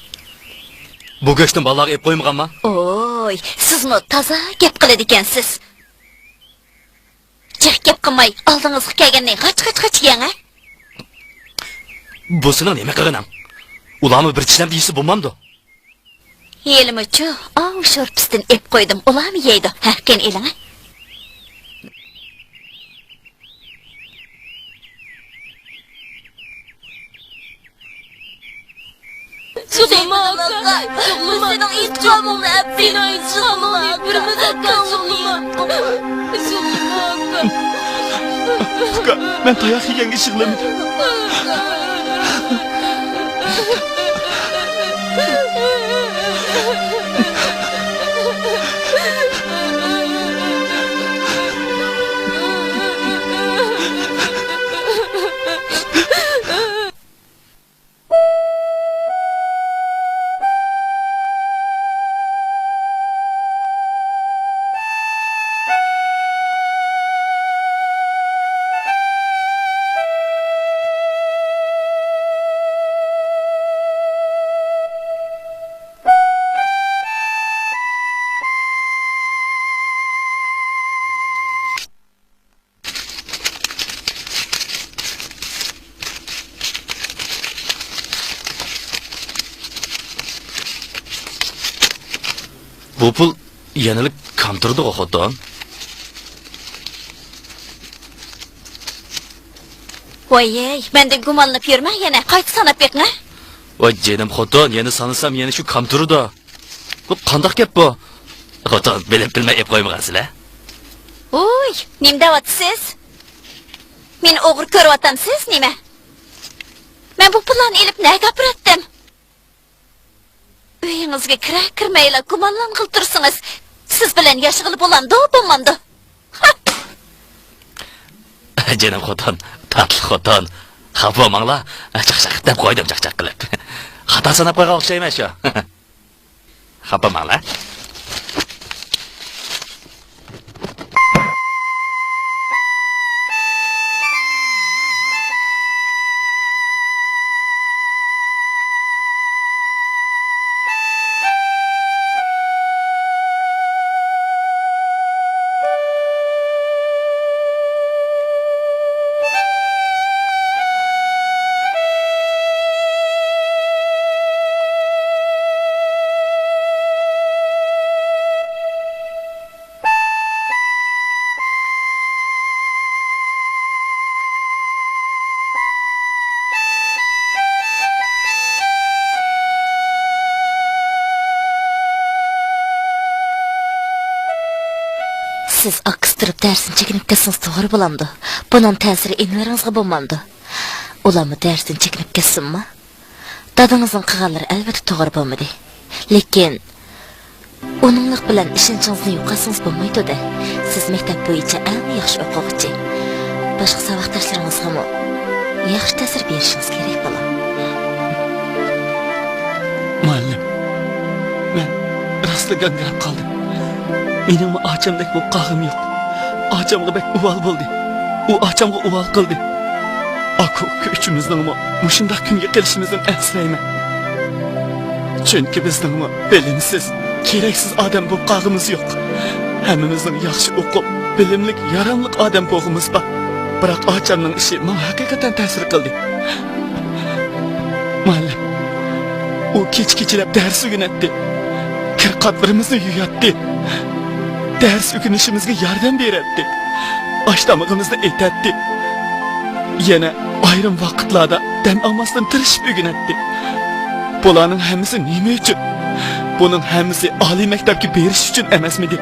بۇ گۆشنى بالىلارغا ئېلىپ قويمىغانما؟ ئوي، سىزمۇ تازا گەپ قىلىدىكەنسىز. گەپ قىلماي، ئالدىڭىزغا كەلگەننى غاچ-غاچ-غاچ يەڭ، ھە؟ بۇ سېنىڭ نېمە قىلغىنىڭ؟ ئۇلارمۇ بىر چىشلەمدە يېسە بولمامدۇ؟ ھېلىمۇچۇ ئاۋۇ شورپىسىدىن ئېپ قويدۇم، ئۇلارمۇ يەيدۇ. ھە، قېنى ئېلىڭە. زۇلۇم ئاكا، زۇلۇم، سېنىڭ ئىنتىقامىڭنى ئەپ بېرىمىز، زۇلۇم ئاكا. زۇلۇم ئاكا. ئۇكا، مەن تاياق يېگەنگە يىغلىمىدىم. بۇ پۇل يەنىلا كامتىرىدىغۇ، خوتۇن؟ ۋايەي، مەندىن گۇمانلىنىپ يۈرمەڭ يەنە، قايتا ساناپ بېقىڭ، ھە؟ ۋاي جېنىم خوتۇن، يەنە سانىسام يەنە شۇ كامتىرىدۇ. بۇ قانداق گەپ بۇ؟ خوتۇن، بىلىپ بىلمەي ئېپ قويمىغانسىلەر؟ ھۇي، نېمە دەۋاتىسىز؟ مېنى ئوغرى كۆرۈۋاتامسىز نېمە؟ مەن بۇ پۇللارنى ئېلىپ نەگە ئاپىراتتىم؟ ئۆيىڭىزگە كىرە كىرمەيلا گۇمانلانغىلى تۇرسىڭىز، سىز بىلەن ياشىغىلى بولامدۇ، بولمامدۇ؟ جېنىم خوتۇن، تاتلىق خوتۇن. خاپا بولماڭلار. چاقچاق دەپ قويدۇم، چاقچاق قىلىپ. خاتا ساناپ قويغان ئوخشايمەن شۇ. خاپا بولماڭلار. سىز ئاكىسى تۇرۇپ دەرسنى چېكىنىپ كەتسىڭىز توغرا بولامدۇ؟ بۇنىڭ تەسىرى ئىنىلىرىڭىزغا بولمامدۇ؟ ئۇلارمۇ دەرستىن چېكىنىپ كەتسۇنمۇ؟ دادىڭىزنىڭ قىلغانلىرى ئەلۋەتتە توغرا بولمىدى. لېكىن ئۇنىڭلىق بىلەن ئىشەنچىڭىزنى يوقاتسىڭىز بولمايدۇ-دە. سىز مەكتەپ بويىچە ئەڭ ياخشى ئوقۇغۇچى. باشقا ساۋاقداشلىرىڭىزغىمۇ ياخشى تەسىر بېرىشىڭىز كېرەك، بالام. مۇئەللىم، مەن راستلا گاڭگىراپ قالدىم. مېنىڭمۇ ئاچامدەك بولۇپ قالغۇم يوق. ئاچامغا بەك ئۇۋال بولدى. ئۇ ئاچامغا ئۇۋال قىلدى. ئاكا-ئۇكا ئۈچىمىزنىڭمۇ مۇشۇنداق كۈنگە قېلىشىمىزدىن ئەنسىرەيمەن. چۈنكى بىزنىڭمۇ بىلىمسىز، كېرەكسىز ئادەم بولۇپ قالغىنىمىز يوق. ھەممىمىزنىڭ ياخشى ئوقۇپ، بىلىملىك، ياراملىق ئادەم بولغىنىمىز بار. بىراق ئاچامنىڭ ئىشى ماڭا ھەقىقەتەن تەسىر قىلدى. مۇئەللىم، ئۇ كېچە-كېچىلەپ دەرس ئۆگىنەتتى. كىر-قاتلىرىمىزنى يۇياتتى. دەرس ئۆگىنىشىمىزگە ياردەم بېرەتتى. ئاش-تامىقىمىزنى ئېتەتتى. يەنە ئايرىم ۋاقىتلاردا دەم ئالماستىن تىرىشىپ ئۆگىنەتتى. بۇلارنىڭ ھەممىسى نېمە ئۈچۈن؟ بۇنىڭ ھەممىسى ئالىي مەكتەپكە بېرىش ئۈچۈن ئەمەسمىدى؟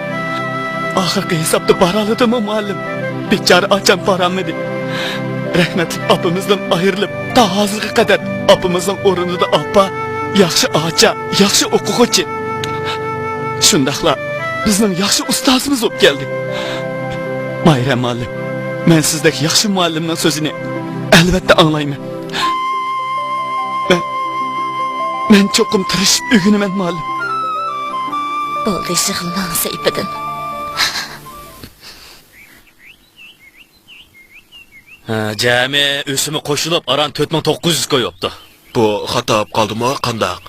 ئاخىرقى ھېسابتا بارالىدىمۇ، مۇئەللىم؟ بىچارە ئاچام بارالمىدى. رەھمەتلىك ئاپىمىزدىن ئايرىلىپ، تا ھازىرغا قەدەر ئاپىمىزنىڭ ئورنىدا ئاپا، ياخشى ئاچا، ياخشى ئوقۇغۇچى، شۇنداقلا بىزنىڭ ياخشى ئۇستازىمىز بولۇپ كەلدى. ماھىرە مۇئەللىم، مەن سىزدەك ياخشى مۇئەللىمنىڭ سۆزىنى ئەلۋەتتە ئاڭلايمەن. مەن، مەن چوقۇم تىرىشىپ ئۆگىنىمەن، مۇئەللىم. بولدى، يىغلىماڭ سەيپىدىن. ھە، جەمئىي ئۆسۈمى قوشۇلۇپ ئاران تۆت مىڭ توققۇز يۈز كوي بوپتۇ. بۇ خاتا بولۇپ قالدىمۇ قانداق؟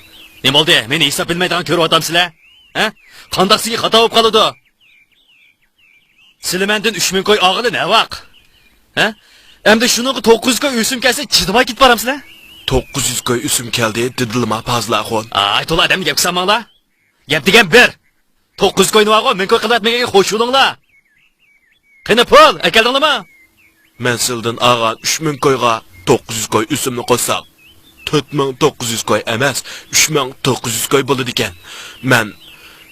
نېمە بولدى؟ مېنى ھېساب بىلمەيدىغان كۆرۈۋاتامسىلەر؟ ھە؟ قانداق سىزگە خاتا بولۇپ قالىدۇ؟ سىلى مەندىن ئۈچ مىڭ كوي ئالغىلى نەۋاق؟ ھە؟ ئەمدى شۇنىڭغا توققۇز يۈز كوي ئۆسۈم كەلسە، چىدىماي كېتىپ بارامسىلەر؟ توققۇز يۈز كوي ئۆسۈم كەلدى، دېدىلىما پازىل ئاخۇن. ئاي، تولا ئادەمنى گەپكە سالماڭلار. گەپ دېگەن بىر. توققۇز يۈز كوينى بارغۇ، مىڭ كوي قىلىۋەتمىگەنگە خوش بولۇڭلار. قېنى پۇل، ئەكەلدىڭلارمۇ؟ مەن سىلىدىن ئالغان ئۈچ مىڭ كويغا توققۇز يۈز كوي ئۆسۈمنى قوشساق، تۆت مىڭ توققۇز يۈز كوي ئەمەس، ئۈچ مىڭ توققۇز يۈز كوي بولىدىكەن. مەن،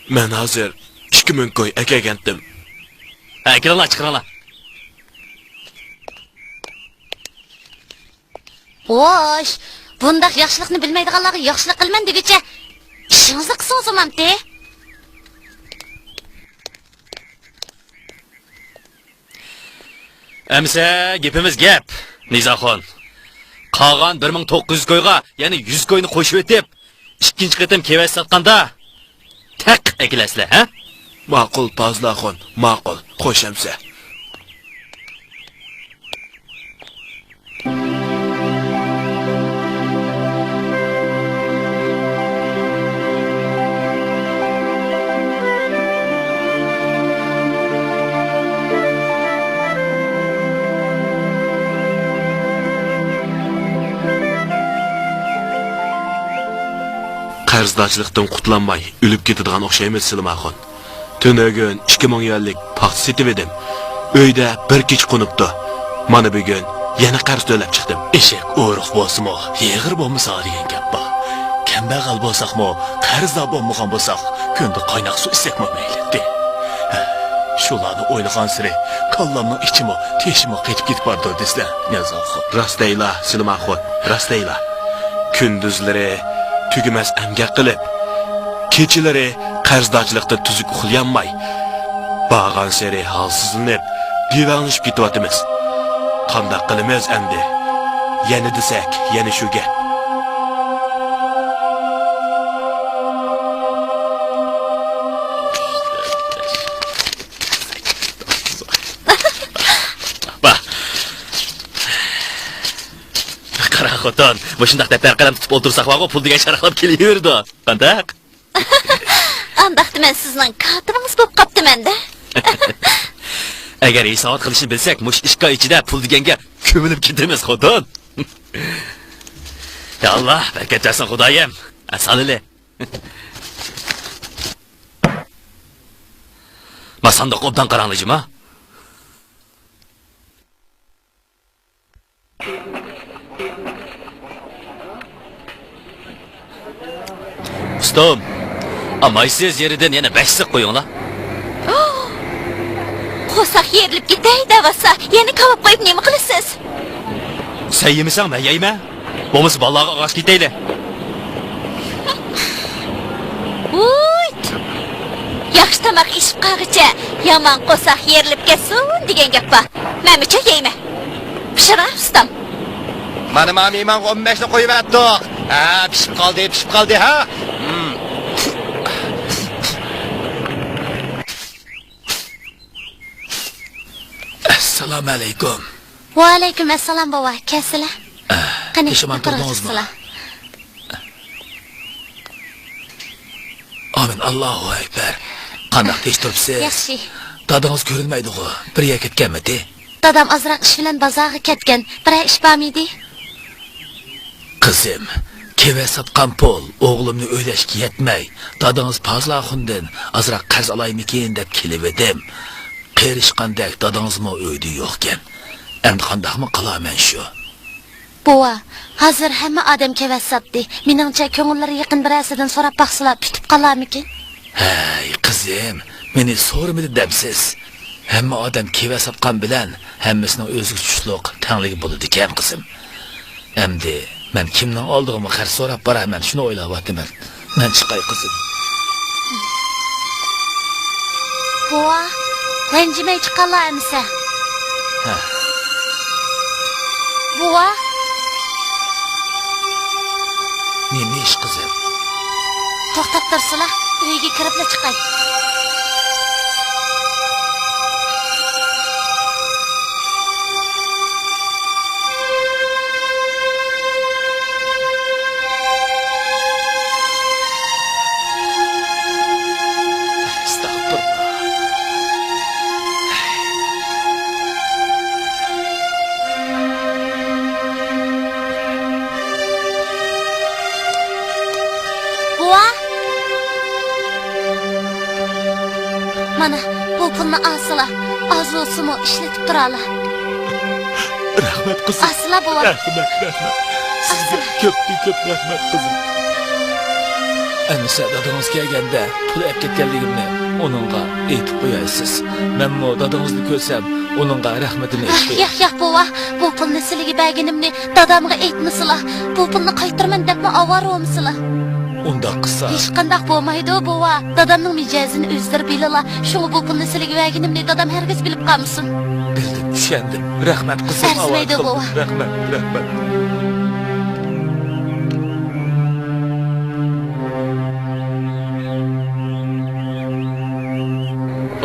مەن ھازىر ئىككى مىڭ كوي ئەكەلگەنتىم. ھە، ئەكېلىڭلار، چىقىرىڭلار. خوش، بۇنداق ياخشىلىقنى بىلمەيدىغانلارغا ياخشىلىق قىلىمەن دېگۈچە، ئىشىڭىزنى قىلسىڭىز بولمامتى؟ ئەمىسە گېپىمىز گەپ، نىزاخۇن. قالغان بىر مىڭ توققۇز يۈز كويغا يەنە يۈز كوينى قوشۇۋېتىپ، ئىككىنچى قېتىم كېۋەز ساتقاندا تەق ئەكېلەسىلەر، ھە؟ ماقۇل، پازىل ئاخۇن، ماقۇل. خوش ئەمىسە. قەرزدارچىلىقتىن قۇتۇلالماي ئۆلۈپ كېتىدىغان ئوخشايمىز، سىلىم ئاخۇن. تۈنۈگۈن ئىككى مىڭ يۈەنلىك پاختا سېتىۋىدىم. ئۆيدە بىر كېچە قونۇپتۇ. مانا بۈگۈن يەنە قەرز تۆلەپ چىقتىم. ئېشەك ئورۇق بولسىمۇ، يېغىر بولمىسا دېگەن گەپ بار. كەمبەغەل بولساقمۇ، قەرزدار بولمىغان بولساق، كۈندە قايناق سۇ ئىچسەكمۇ مەيلىتتى. ھە، شۇلارنى ئويلىغانسېرى كاللامنىڭ ئىچىمۇ، تېشىمۇ قېتىپ كېتىپ بارىدۇ دېسىلە، نىزاخۇن. راست دەيلا، سىلىم ئاخۇن، راست دەيلا. كۈندۈزلىرى تۈگىمەس ئەمگەك قىلىپ، كېچىلىرى قەرزدارچىلىقتا تۈزۈك ئۇخلىيالماي، بارغانسېرى ھالسىزلىنىپ، دىۋەڭلىشىپ كېتىۋاتىمىز. قانداق قىلىمىز ئەمدى؟ يەنە دېسەك، يەنە شۇ گەپ. قارا خوتۇن، مۇشۇنداق دەپتەر قەلەم تۇتۇپ ئولتۇرساقلا پۇل دېگەن شاراقلاپ كېلىۋېرىدۇ. قانداق؟ ئانداقتا مەن سىزنىڭ كاتىپىڭىز بولۇپ قاپتىمەن-دە. ئەگەر ھېسابات قىلىشنى بىلسەك، مۇشۇ ئىككى ئاي ئىچىدە پۇل دېگەنگە كۆمۈلۈپ كېتىمىز، خوتۇن. يا ئاللا، بەرىكەت بەرسۇن، خۇدايىم. ئە، سالىلى. ما ساندۇققا ئوبدان قاراڭلار، جۇما. ئۇستام، ئا، مايسىز يېرىدىن يەنە بەش سىق قويۇڭلار. قورساق يېرىلىپ كېتەي دەۋاتسا، يەنە كاۋاپ قويۇپ نېمە قىلىسىز؟ سەن يېمىسەڭ، مەن يەيمەن. بولمىسا بالىلارغا ئاغاچ كېتەيلى. ۋۇيت! ياخشى تاماق ئىشىپ قالغىچە يامان قورساق يېرىلىپ كەتسۇن دېگەن گەپ بار. مەنمۇ چاي يەيمەن. پىشىرار ئۇستام. مانا، مانا مېھمانغا ئون بەشنى قويۇۋەتتۇق. ھە، پىشىپ قالدى، پىشىپ قالدى، ھە. ئەسسالامۇ ئەلەيكۇم. ۋەئەلەيكۇم ئەسسالام، بوۋا. كەلسىلە. قېنى، پېشىمان يۇقىرىغا تۇردىڭىزمۇ؟ چىقسىلا. ئامىن، ئاللاھۇ ئەكبەر. قانداق، تىنچ تۇرۇپسىز؟ ياخشى. دادىڭىز كۆرۈنمەيدىغۇ؟ بىر يەرگە كەتكەنمىدى؟ دادام ئازراق ئىش بىلەن بازارغا كەتكەن. بىرەر ئىش بارمىدى؟ قىزىم، كېۋەز ساتقان پۇل ئوغلۇمنى ئۆيلەشكە يەتمەي، دادىڭىز پازىل ئاخۇندىن ئازراق قەرز ئالايمىكىن دەپ كېلىۋىدىم. قېرىشقاندەك دادىڭىزمۇ ئۆيدە يوقكەن. ئەمدى قانداقمۇ قىلارمەن شۇ؟ بوۋا، ھازىر ھەممە ئادەم كېۋەز ساتتى. مېنىڭچە، كۆڭۈللىرى يېقىن بىرەرسىدىن سوراپ باقسىلا، پۈتۈپ قالارمىكىن؟ ھەي، قىزىم، مېنى سورىمىدى دەمسىز. ھەممە ئادەم كېۋەز ساتقان بىلەن ھەممىسىنىڭ ئۆزىگە چۈشلۈك تەڭلىكى بولىدىكەن، قىزىم. ئەمدى مەن كىمنىڭ ئالدىغىمۇ قەرز سوراپ بارارمەن، شۇنى ئويلاۋاتىمەن. مەن چىقاي، قىزىم. بوۋا، رەنجىمەي چىققانلا ئەمىسە. ھە. بوۋا. نېمە ئىش، قىزىم؟ توختاپ تۇرسىلا، ئۆيگە كىرىپلا چىقاي. ئەستەغپۇرۇللا. ئاسىلا، ئاز بولسىمۇ ئىشلىتىپ تۇرالا. رەھمەت، قىزىم. ئاسىلا، بوۋا. رەھمەت، رەھمەت. سىزگە ئاسىلا. كۆپتىن كۆپ رەھمەت، قىزىم. ئەمىسە دادىڭىز كەلگەندە پۇل ئەپ كەتكەنلىكىمنى ئۇنىڭغا ئېيتىپ قويايسىز. مەنمۇ دادىڭىزنى كۆرسەم، ئۇنىڭغا رەھمىتىمنى ئېيتىپ قوياي. ياق، ياق، بوۋا. بۇ پۇلنى سىلىگە بەرگىنىمنى دادامغا ئېيتمىسىلا. بۇ پۇلنى قايتۇرىمەن دەپمۇ ئاۋارە بولمىسىلا. ئۇنداق قىلسا. ھېچقانداق بولمايدۇ، بوۋا. دادامنىڭ مىجەزىنى ئۆزلىرى بىلىلا. شۇڭا بۇ پۇلنى سىلىگە بەرگىنىمنى دادام ھەرگىز بىلىپ قالمىسۇن. بىلدىم، چۈشەندىم. رەھمەت، قىزىم. ئەرزىمەيدۇ، بوۋا. رەھمەت، رەھمەت.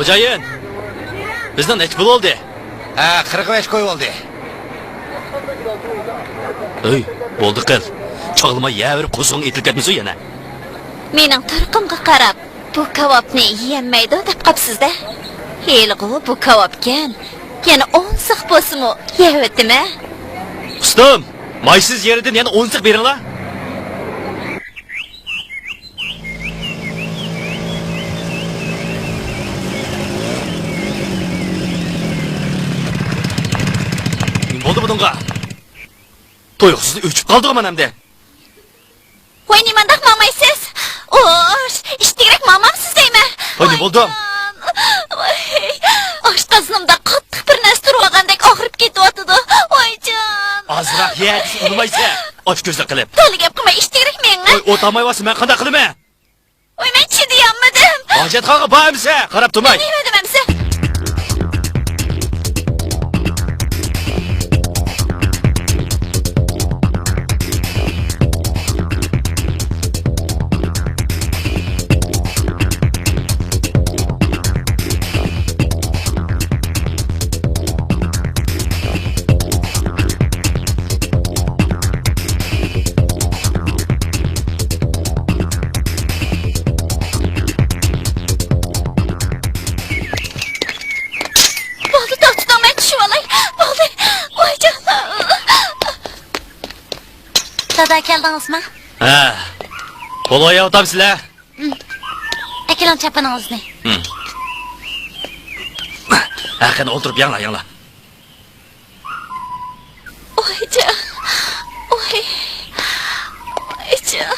خوجايىن، بىزنىڭ نەچچە پۇل بولدى؟ ھە، قىرىق بەش كوي بولدى. ئۆي، بولدى قىل. چاغلىماي يەۋېرىپ قورسىقىڭ ئېتىلىپ كەتمىسۇن يەنە. مېنىڭ تۇرقۇمغا قاراپ، بۇ كاۋاپنى يېيەلمەيدۇ دەپ قاپسىز-دە. ھېلىغۇ بۇ كاۋاپكەن. يەنە ئون سىق بولسىمۇ يەۋېتىمەن. ئۇستام، مايسىز يېرىدىن يەنە ئون سىق بېرىڭلار. نېمە بولدى بۇنىڭغا؟ تۇيۇقسىز ئۆچۈپ قالدىغۇ مانا ئەمدى. ۋاي، نېمانداق ماڭمايسىز؟ ئوش، ئىتتىكرەك ماڭمامسىز دەيمەن. ۋاي، نېمە بولدى؟ ۋايجان. ۋاي، ئاشقازىنىمدا قاتتىق بىر نەرسە تۇرۇۋالغاندەك ئاغرىپ كېتىۋاتىدۇ. ۋايجان. ئازراق يە دېسە ئۇنىمايسەن. ئاچ كۆزلۈك قىلىپ. تولا گەپ قىلماي، ئىتتىكرەك مېڭىڭ. ۋاي، ئوت ئالمايۋاتسا مەن قانداق قىلىمەن؟ ۋاي، مەن چىدىيالمىدىم. ھاجەتخانىغا بار ئەمىسە، قاراپ تۇرماي. نېمە دېدىم ئەمىسە؟ بولدى، توختىتىڭ، مەن چۈشۈۋالاي. بولدى. ۋايجان. دادا، كەلدىڭىزمۇ؟ ھە. پولغا يەۋاتامسىلەر؟ ھىم. ئەكېلىڭ چاپىنىڭىزنى. ھىم. ھە، قېنى ئولتۇرۇپ يەڭلار، يەڭلار. ۋايجان، ۋاي، ۋايجان.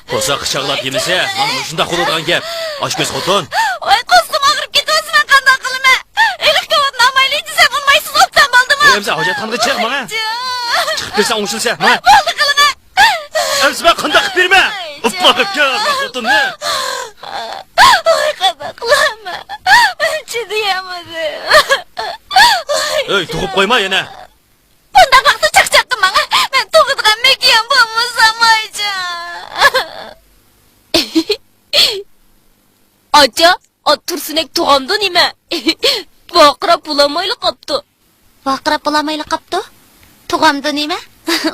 قورساق قىچاقلاپ يېمىسە، مانا مۇشۇنداق بولىدىغان گەپ. ئاچكۆز خوتۇن. ۋاي، قورسىقىم ئاغرىپ كېتىۋاتىسى، مەن قانداق قىلىمەن؟ ھېلىقى كاۋاپنى ئالمايلى دېسەم، ئۇنىمايسىز، ئوبدان بولدىمۇ؟ ئەمىسە ھاجەتخانىغا چىق ماڭا. ۋايجان. چىقىپ بېرسەڭ ئوڭشىلىسەن، ماڭا. بولدى، قىلىمەن. ئەمىسە مەن قانداق قىلىپ بېرىمەن؟ ئۇپپا قىپكەن خوتۇننى. ۋاي، قانداق قىلارمەن؟ مەن چىدىيالمىدىم. ۋاي، ئۆي، تۇغۇپ قويما يەنە. بۇنداق ۋاقىتتا چاقچاق قىلماڭ. مەن تۇغىدىغان مېكىيان بولمىسام، ۋايجان. ئاچا، ئات تۇرسۇنەك تۇغامدۇ نېمە؟ ۋارقىراپ بولالمايلا قاپتۇ. ۋارقىراپ بولالمايلا قاپتۇ؟ تۇغامدۇ نېمە؟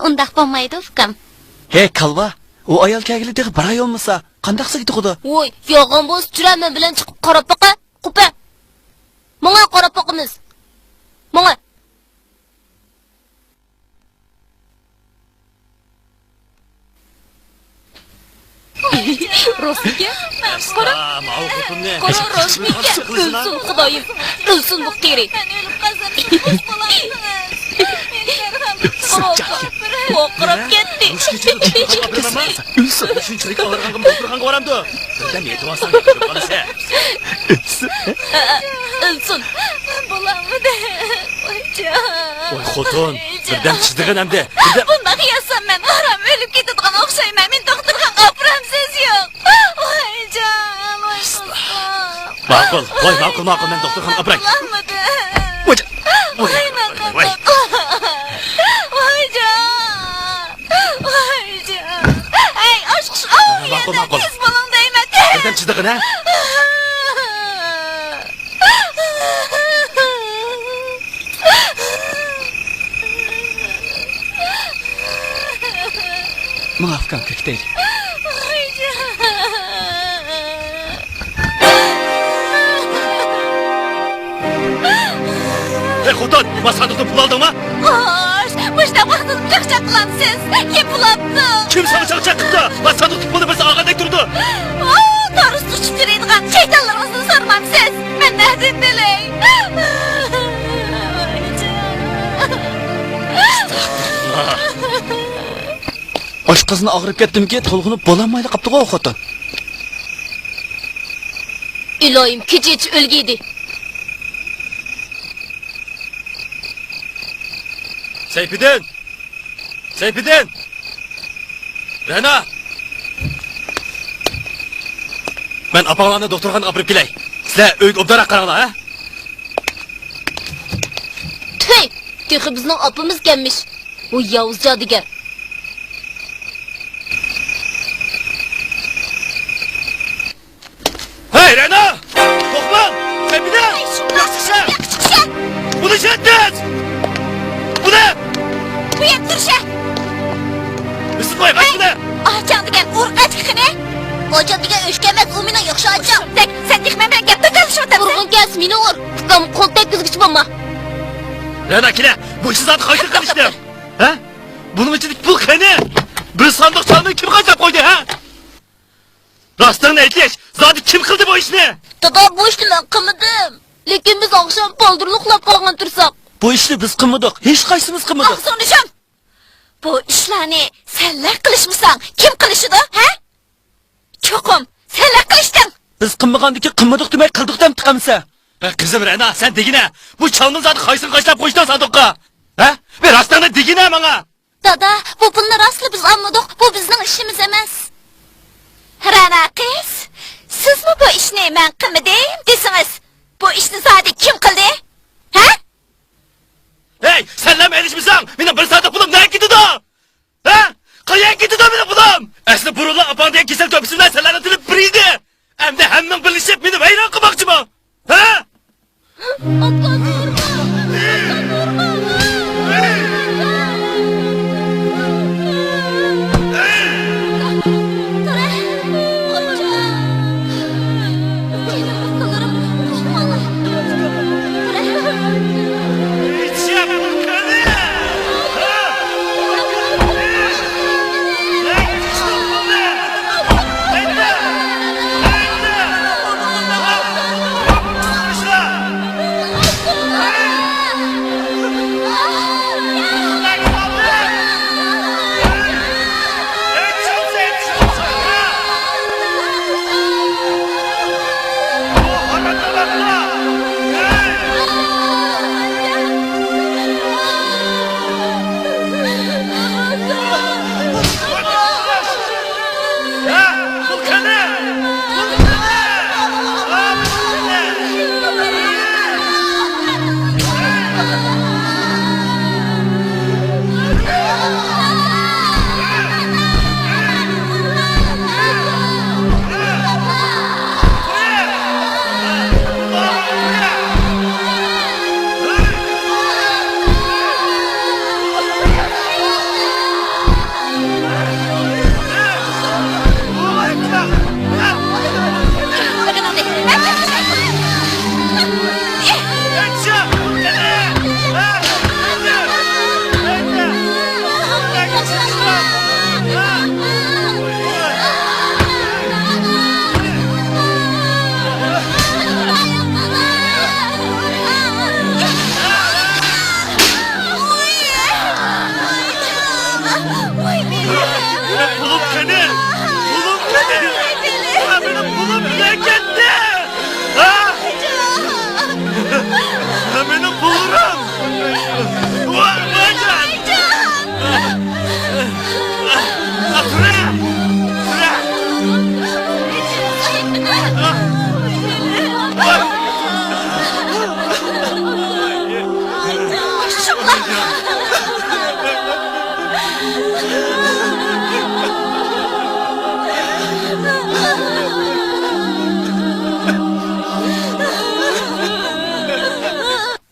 ئۇنداق بولمايدۇ، ئۇكام. ھەي، كالۋا، ئۇ ئايال كەلگىلى تېخى بىر ئاي بولمىسا، قانداق سىزگە تۇغىدۇ؟ ۋوي، يالغان بولسا تۇرە، مەن بىلەن چىقىپ قاراپ باقە. قوپە. ماڭا قاراپ باقىمىز. ماڭا. روسمىكەن؟ قارا، ماۋۇ خوتۇننى. قارا، روسمىكەن. ئۆلسۇن، خۇدايىم. ئۆلسۇن بۇ قېرى. ۋارقىراپ كەتتى. ئۆلسۇن. شۇنچىلىك ئاغرىغانغا دوختۇرخانىغا بارامدۇ؟ بىردەم يېتىۋالساڭ ياخشى بولىسەن. ئۆلسۇن. ئۆلسۇن. بولالمىدىم. ۋايجان. ۋاي خوتۇن، بىردەم چىدىغىن ئەمدى. بىردەم. بۇنداق ياسام مەن ئاران ئۆلۈپ كېتىدىغان ئوخشايمەن. مېنى دوختۇرخانىغا ئاپىرامسىز يوق؟ ۋايجان، ۋاي قىزىم. ماقۇل، ۋاي ماقۇل، ماقۇل، مەن دوختۇرخانىغا ئاپىراي. بولالمىدىم. ۋايجان. ۋاي، ۋاي، ۋاي، ۋاي. ۋايجان. ۋايجان. ئەي، ئاشقىش، ئاۋۇ ماقۇل، يەردە ماقۇل. تېز بولۇڭ دەيمەن، تېز. بىردەم چىدىغىن، ھە؟ ماڭ، ئۇكام، كېتەيلى. ھەي، خوتۇن، ماس ساندۇقتىن پۇل ئالدىڭمۇ؟ خوش، مۇشۇنداق ۋاقىتتا چاقچاق قىلامسىز؟ يېپىلاپتۇ. كىم ساڭا چاقچاق قىپتۇ؟ ۋە ساندۇقتا پۇلنى بىرسى ئالغاندەك تۇرىدۇ. ئو، تورۇستا ئۇچۇپ يۈرىدىغان شەيتانلىرىڭىزنى سورىمامسىز؟ مەن نەدىن بىلەي؟ ئاشقازىنى ئاغرىپ كەتتىمكى، تولغىنىپ بولالمايلا قاپتىغۇ ئۇ خوتۇن. ئىلاھىم، كېچىچە ئۆلگىيدى. سەيپىدىن! سەيپىدىن! رەنا! مەن ئاپاڭلارنى دوختۇرخانىغا ئاپىرىپ كېلەي. سىلەر ئۆيگە ئوبدانراق قاراڭلار، ھە؟ تۈي! تېخى بىزنىڭ ئاپىمىز ئىكەنمىش. ئۇ ياۋۇز جادۇگەر. ھەي، رەنا! توختاڭ! سەيپىدىن! ھەي، شۇنداق. بۇ ياققا چىقىشە! بۇنى شەتتىز! بۇنى! بۇ يەپ تۇرۇشە! بىزنى قوي، قاچ بۇنى! ئاچاڭ دېگەن ئۇرۇق ئەتكىنى! ئاچاڭ دېگەن ئۆچكە ئەمەس، ئۇ مېنىڭ ياخشى ئاچام! سەن، سەن تېخى مەن بىلەن گەپ تالىشىۋاتامسەن! ئۇرغۇڭ كەلسە مېنى ئۇر! ئۇكام قول تەگكۈزگۈچى بولما! رەنا، كېلە! بۇ ئىشنى زادى قايسى قىلىشتى؟ ھە؟ بۇنىڭ ئىچىدىكى پۇل قېنى؟ بىر ساندۇق چالمىنى كىم خەجلەپ قويدى، ھە؟ راستىڭنى ئېيتىش، زادى كىم قىلدى بۇ ئىشنى؟ دادا، بۇ ئىشنى مەن قىلمىدىم. لېكىن بىز ئاخشام بالدۇرلا ئۇخلاپ قالغان تۇرساق. بۇ ئىشنى بىز قىلمىدۇق، ھېچقايسىمىز قىلمىدۇق. ئاغزىڭنى يۇم! بۇ ئىشلارنى سەنلەر قىلىشمىساڭ، كىم قىلىشىدۇ، ھە؟ چوقۇم سەنلەر قىلىشتىڭ! بىز قىلمىغاندىكىن قىلمىدۇق دېمەي، قىلدۇق دەمدۇق ئەمىسە؟ ھە، قىزىم رەنا، سەن دېگىنە، بۇ چالمىنى زادى قايسىڭ خەجلەپ قويدۇڭ ساندۇققا؟ ھە؟ بىر راستىڭنى دېگىنە ماڭا! دادا، بۇ پۇلنى راستلا بىز ئالمىدۇق، بۇ بىزنىڭ ئىشىمىز ئەمەس. رەنا قىز، سىزمۇ بۇ ئىشنى مەن قىلمىدىم دېسىڭىز، بۇ ئىشنى زادى كىم قىلدى؟ ھە؟ ھەي، سەنلەرمۇ ئېلىشمىساڭ، مېنىڭ بىر ساندۇق پۇلۇم نەگە كېتىدۇ؟ ھە؟ قەيەرگە كېتىدۇ مېنىڭ پۇلۇم؟ ئەسلى بۇرۇنلا ئاپاڭ دېگەن كېسەل تۆپىسى بىلەن سەنلەرنىڭ تىلى بىر ئىدى. ئەمدى ھەممىڭ بىرلىشىپ مېنى ۋەيران قىلماقچىمۇ؟ ھە؟ ئاكا، تۇرما! ئاكا، تۇرما! پۇلۇم قېنى؟ پۇلۇم قېنى؟ ھە، مېنىڭ پۇلۇم نېگە كەتتى؟ ھە؟ ھە، مېنىڭ پۇللىرىم! ۋاي، ۋاي!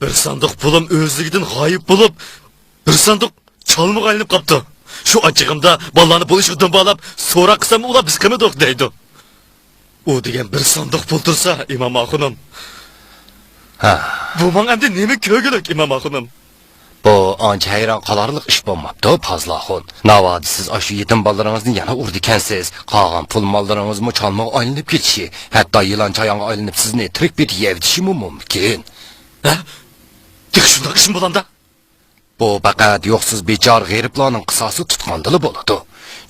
بىر ساندۇق پۇلۇم ئۆزلۈكىدىن غايىب بولۇپ، بىر ساندۇق چالمىغا ئايلىنىپ قاپتۇ. شۇ ئاچچىقىمدا بالىلارنى بۇ ئىشقا دۇمبالاپ، سوراق قىلساممۇ ئۇلار بىز قىلمىدۇق دەيدۇ. ئۇ دېگەن بىر ساندۇق پۇل تۇرسا، ئىمام ئاخۇنۇم. ھە. بۇ ماڭا ئەمدى نېمە كۆرگۈلۈك، ئىمام ئاخۇنۇم؟ بۇ ئانچە ھەيران قالارلىق ئىش بولماپتۇ، پازىل ئاخۇن. ناۋادا سىز ئاشۇ يېتىم بالىلىرىڭىزنى يەنە ئۇرىدىكەنسىز، قالغان پۇل ماللىرىڭىزمۇ چالمىغا ئايلىنىپ كېتىشى، ھەتتا يىلان چايانغا ئايلىنىپ سىزنى تىرىك پېتى يەۋېتىشىمۇ مۇمكىن. ھە؟ تېخى شۇنداق ئىشمۇ بولامدا؟ بۇ پەقەت يوقسۇز بىچارە غېرىبلارنىڭ قىساسى تۇتقاندىلا بولىدۇ.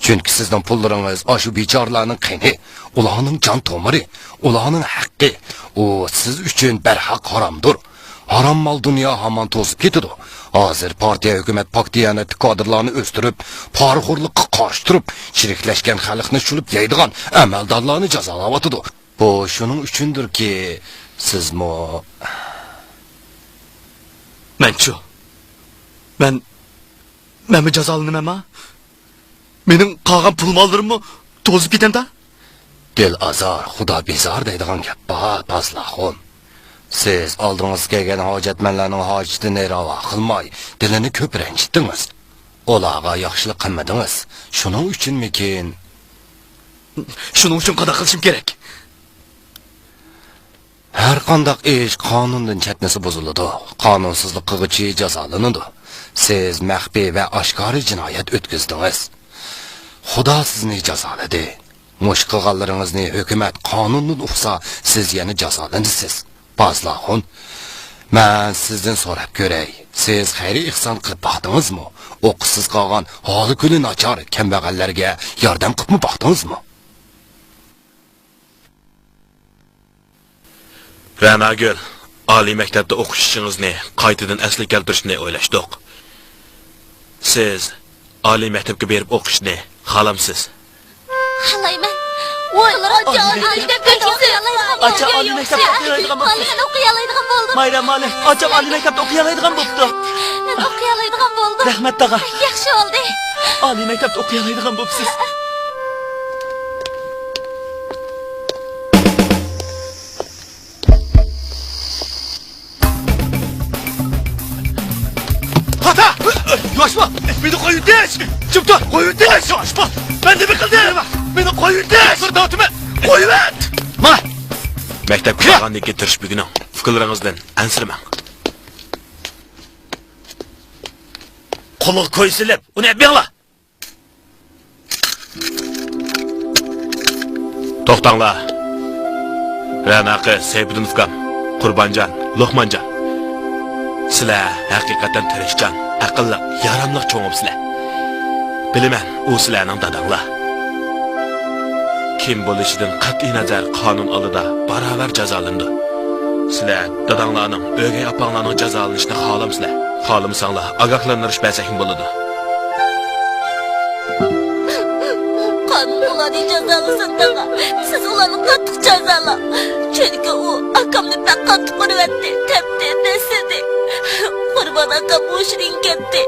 چۈنكى سىزنىڭ پۇللىرىڭىز ئاشۇ بىچارىلەرنىڭ قېنى، ئۇلارنىڭ جان تومۇرى، ئۇلارنىڭ ھەققى. ئۇ سىز ئۈچۈن بەرھەق ھارامدۇر. ھارام مال دۇنيا ھامان توزۇپ كېتىدۇ. ھازىر پارتىيە، ھۆكۈمەت پاك دىيانەتلىك كادىرلارنى ئۆستۈرۈپ، پارىخورلۇققا قارشى تۇرۇپ، چىرىكلەشكەن خەلقنى شۇلۇپ يەيدىغان ئەمەلدارلارنى جازالاۋاتىدۇ. بۇ شۇنىڭ ئۈچۈندۇركى، سىزمۇ. مەنچۇ؟ مەن، مەنمۇ جازالىنىمەنما؟ مېنىڭ قالغان پۇل ماللىرىممۇ توزۇپ كېتەمدا؟ دىل ئازار، خۇدا بىزار دەيدىغان گەپ بار، پازىل ئاخۇن. سىز ئالدىڭىزغا كەلگەن ھاجەتمەنلەرنىڭ ھاجىتىنى راۋا قىلماي، دىلىنى كۆپ رەنجىتتىڭىز. ئۇلارغا ياخشىلىق قىلمىدىڭىز. شۇنىڭ ئۈچۈنمىكىن؟ شۇنىڭ ئۈچۈن قانداق قىلىشىم كېرەك؟ ھەر قانداق ئىش قانۇندىن چەتنىسە بۇزۇلىدۇ، قانۇنسىزلىق قىلغۇچى جازالىنىدۇ. سىز مەخپىي ۋە ئاشكارا جىنايەت ئۆتكۈزدىڭىز. خۇدا سىزنى جازالىدى. مۇشۇ قىلغانلىرىڭىزنى ھۆكۈمەت قانۇندىن ئۇقسا، سىز يەنە جازالىنىسىز. پازىل ئاخۇن، مەن سىزدىن سوراپ كۆرەي، سىز خەير-ئېھسان قىلىپ باقتىڭىزمۇ؟ ئوقۇشسىز قالغان، ھالى-كۈنى ناچار، كەمبەغەللەرگە ياردەم قىلىپمۇ باقتىڭىزمۇ؟ رەناگۈل، ئالىي مەكتەپتە ئوقۇش ئىشىڭىزنى قايتىدىن ئەسلىگە كەلتۈرۈشنى ئويلاشتۇق. سىز ئالىي مەكتەپكە بېرىپ ئوقۇشنى خالامسىز؟ خالايمەن. ۋوي، ئاچا، ئالىي مەكتەپكە ئوقۇيالايدىغان بوپتۇ. ئاچا، ئالىي مەكتەپتە ئوقۇيالايدىغان بوپتۇ. مەن ئوقۇيالايدىغان بولدۇم. مايرام، مالىك، ئاچام ئالىي مەكتەپتە ئوقۇيالايدىغان بوپتۇ. مەن ئوقۇيالايدىغان بولدۇم. رەھمەت، تاغا. ياخشى بولدى. ئالىي مەكتەپتە ئوقۇيالايدىغان بوپسىز. خاتا! ياشما! مېنى قويۇۋېتىش! چىپ تۇر! قويۇۋېتىش! ياشما! مەن نېمە قىلدىم؟ مېنى قويۇۋېتىش! بىر داۋتىمەن! قويۇۋەت! ما! مەكتەپكە بارغاندىن كېيىن تىرىشىپ ئۆگىنىڭ. ئۇكىلىرىڭىزدىن ئەنسىرىمەڭ. قولىغا كوي سېلىپ، ئۇنى ئەپ بېرىڭلار! توختاڭلار! رەنا قىز، سەيپىدىن ئۇكام، قۇربانجان، لوقمانجان. سىلەر ھەقىقەتەن تىرىشچان، ئەقىللىق، ياراملىق چوڭ بوپسىلەر. بىلىمەن، ئۇ سىلەرنىڭ داداڭلار. كىم بولۇشىدىن قەتئىينەزەر، قانۇن ئالدىدا باراۋەر جازالىنىدۇ. سىلەر داداڭلارنىڭ، ئۆگەي ئاپاڭلارنىڭ جازالىنىشىنى خالامسىلەر؟ خالىمىساڭلار، ئاگاھلاندۇرۇش بەرسەكمۇ بولىدۇ. قانۇن ئۇلارنى جازالىسۇن، تاغا. سىز ئۇلارنى قاتتىق جازالاڭ. چۈنكى ئۇ ئاكامنى بەك قاتتىق ئۇرۇۋەتتى، تەپتى، دەسسىدى. قۇربان ئاكام ھوشىدىن كەتتى.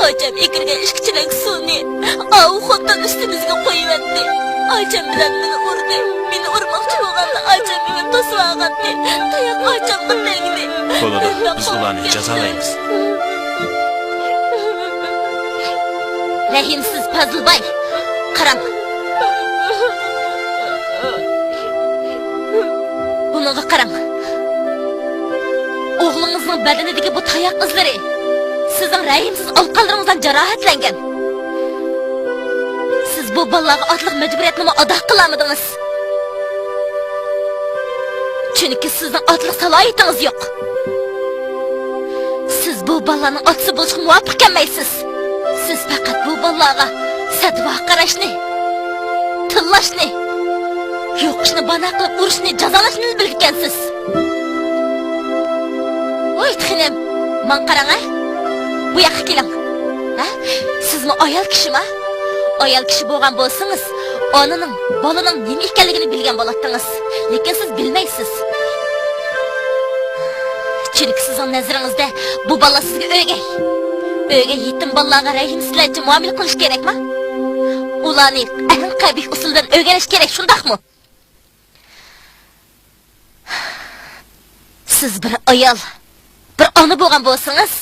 ئاچام ئەكىرگەن ئىككى چېلەك سۇنى ئاۋۇ خوتۇن ئۈستىمىزگە قويۇۋەتتى. ئاچام بىلەن مېنى ئۇردى. مېنى ئۇرماقچى بولغاندا ئاچام مېنى توسۇۋالغانتى. تاياق ئاچامغا تەگدى. بولىدۇ، بىز ئۇلارنى جازالايمىز. رەھىمسىز پازىلباي، قاراڭ. بۇنىڭغا قاراڭ. ئوغلىڭىزنىڭ بەدىنىدىكى بۇ تاياق ئىزلىرى سىزنىڭ رەھىمسىز ئالىقانلىرىڭىزدىن جاراھەتلەنگەن. سىز بۇ بالىلارغا ئاتىلىق مەجبۇرىيەتنىمۇ ئادا قىلالمىدىڭىز. چۈنكى سىزنىڭ ئاتىلىق سالاھىيىتىڭىز يوق. سىز بۇ بالىلارنىڭ ئاتىسى بولۇشقا مۇۋاپىق كەلمەيسىز. سىز پەقەت بۇ بالىلارغا سەدۋا قاراشنى، تىللاشنى، يوقىشىنى بانا قىلىپ ئۇرۇشنى، جازالاشنى بىلىدىكەنسىز. ۋاي خېنىم، ماڭا قاراڭ ھە. بۇ ياققا كېلىڭ. ھە؟ سىزمۇ ئايال كىشىما؟ ئايال كىشى بولغان بولسىڭىز، ئانىنىڭ، بالىنىڭ نېمە ئىكەنلىكىنى بىلگەن بولاتتىڭىز. لېكىن سىز بىلمەيسىز. چۈنكى سىزنىڭ نەزىرىڭىزدە بۇ بالىلار سىزگە ئۆگەي. ئۆگەي يېتىم بالىلارغا رەھىمسىزلەرچە مۇئامىلە قىلىش كېرەكما؟ ئۇلارنى ئەڭ قەبىھ ئۇسۇلدىن ئۆگىنىش كېرەك، شۇنداقمۇ؟ سىز بىر ئايال، بىر ئانا بولغان بولسىڭىز،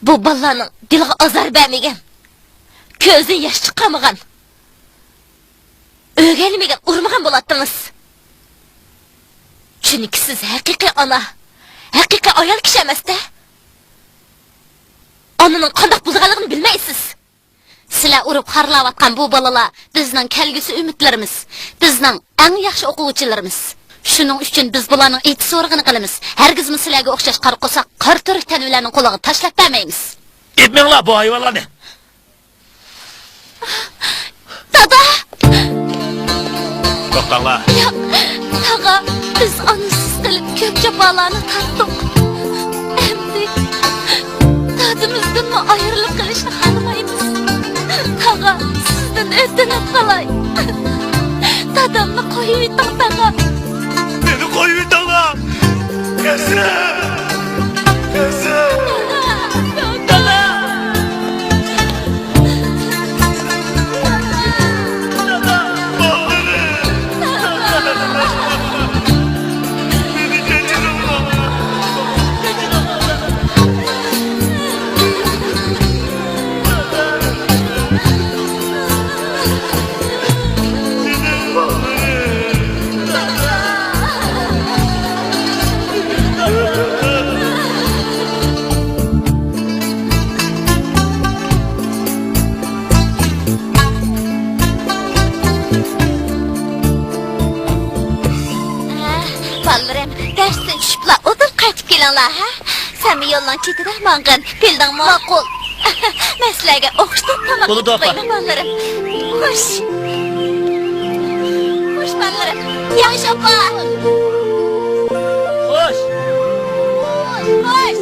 بۇ بالىلارنىڭ دىلىغا ئازار بەرمىگەن، كۆزىدىن ياش چىقارمىغان، ئۆگەيلىمىگەن، ئۇرمىغان بولاتتىڭىز. چۈنكى سىز ھەقىقىي ئانا، ھەقىقىي ئايال كىشى ئەمەستە. ئانىنىڭ قانداق بولىدىغانلىقىنى بىلمەيسىز. سىلەر ئۇرۇپ خارلاۋاتقان بۇ بالىلار بىزنىڭ كەلگۈسى ئۈمىدلىرىمىز، بىزنىڭ ئەڭ ياخشى ئوقۇغۇچىلىرىمىز. شۇنىڭ ئۈچۈن بىز بۇلارنىڭ ئېتىز-ئورۇقىنى قىلىمىز. ھەرگىزمۇ سىلەرگە ئوخشاش قارا قورساق، قارا تۈرك تەلۋىلەرنىڭ قولىغا تاشلاپ بەرمەيمىز. ئېتمەڭلار بۇ ھايۋانلارنى! دادا! توختاڭلار! ياق، تاغا، بىز ئانىسىز قېلىپ كۆپ جاپالارنى تارتتۇق. ئەمدى دادىمىزدىنمۇ ئايرىلىپ قېلىشنى خالىمايمىز. تاغا، سىزدىن ئۆتۈنۈپ قالاي. دادامنى قويۇۋېتىڭ، تاغا. مېنى قويۇۋېتىڭلار! قىزىم! قىزىم! دادا! دادا! بالىلىرىم! مېنى كەچۈرۈڭلار! بالىلىرىم، دەرستىن چۈشۈپلا ئوتتۇرا قايتىپ كېلىڭلار، ھە؟ سەنمۇ يولنىڭ چېتىدە ماڭغىن، بىلدىڭمۇ؟ ماقۇل. مەن سىلەرگە ئوخشىتىپ تاماق بولىدۇ، ئەتىپ ئاپا. قويىمەن، بالىلىرىم. خوش. خوش، بالىلىرىم. ياخشى، ئاپا. خوش. خوش.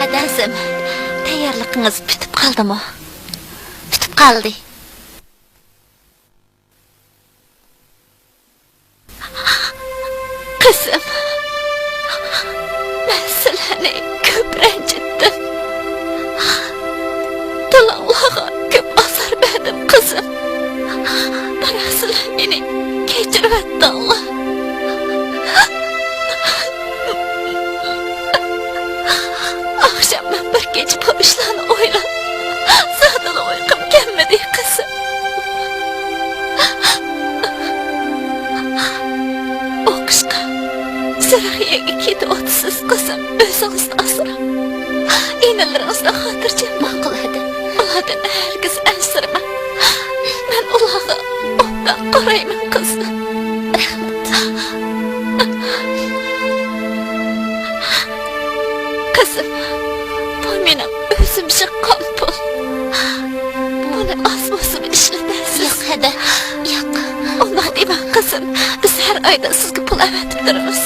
ھەدە قىزىم، تەييارلىقىڭىز پۈتۈپ قالدىمۇ؟ پۈتۈپ قالدى. قىزىم، مەن سىلەرنى كۆپ رەنجىتتىم. دىلىڭلارغا كۆپ ئازار بەردىم، قىزىم. بىراق سىلەر مېنى كەچۈرۈۋەتتىڭلار. ئاخشام مەن بىر كېچە بۇ ئىشلارنى ئويلاپ، زادىلا ئۇيقۇم كەلمىدى، قىزىم. ئوقۇشقا، زىرائىيەگە كېتىۋاتىسىز، قىزىم. ئۆزىڭىزنى ئاسراڭ. ئىنىلىرىڭىزدىن خاتىرجەم بولۇڭ. ماقۇل، ھەدە. ئۇلاردىن ھەرگىز ئەنسىرىمەڭ. مەن ئۇلارغا ئوبدان قارايمەن، قىزىم. رەھمەت. قىزىم، بۇ مېنىڭ ئۆزۈم يىغقان پۇل. بۇنى ئاز بولسىمۇ ئىشلىتەرسىز. ياق، ھەدە، ياق. ئۇنداق دېمەڭ، قىزىم. بىز ھەر ئايدا سىزگە پۇل ئەۋەتىپ تۇرىمىز.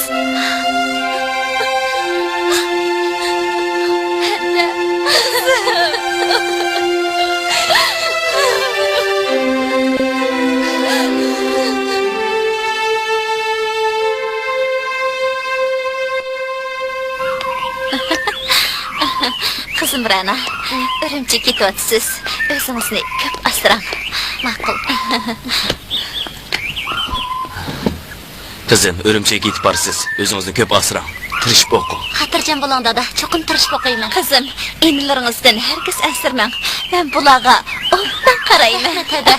ھەدە. قىزىم رانا، ئۈرۈمچىگە كېتىۋاتىسىز. ئۆزىڭىزنى كۆپ ئاسراڭ. ماقۇل. قىزىم، ئۈرۈمچىگە كېتىپ بارىسىز. ئۆزىڭىزنى كۆپ ئاسراڭ. تىرىشىپ ئوقۇڭ. خاتىرجەم بولۇڭ، دادا. چوقۇم تىرىشىپ ئوقۇيمەن. قىزىم، ئىنىلىرىڭىزدىن ھەرگىز ئەنسىرىمەڭ. مەن بۇلارغا ئوبدان قارايمەن. رەھمەت، ھەدە.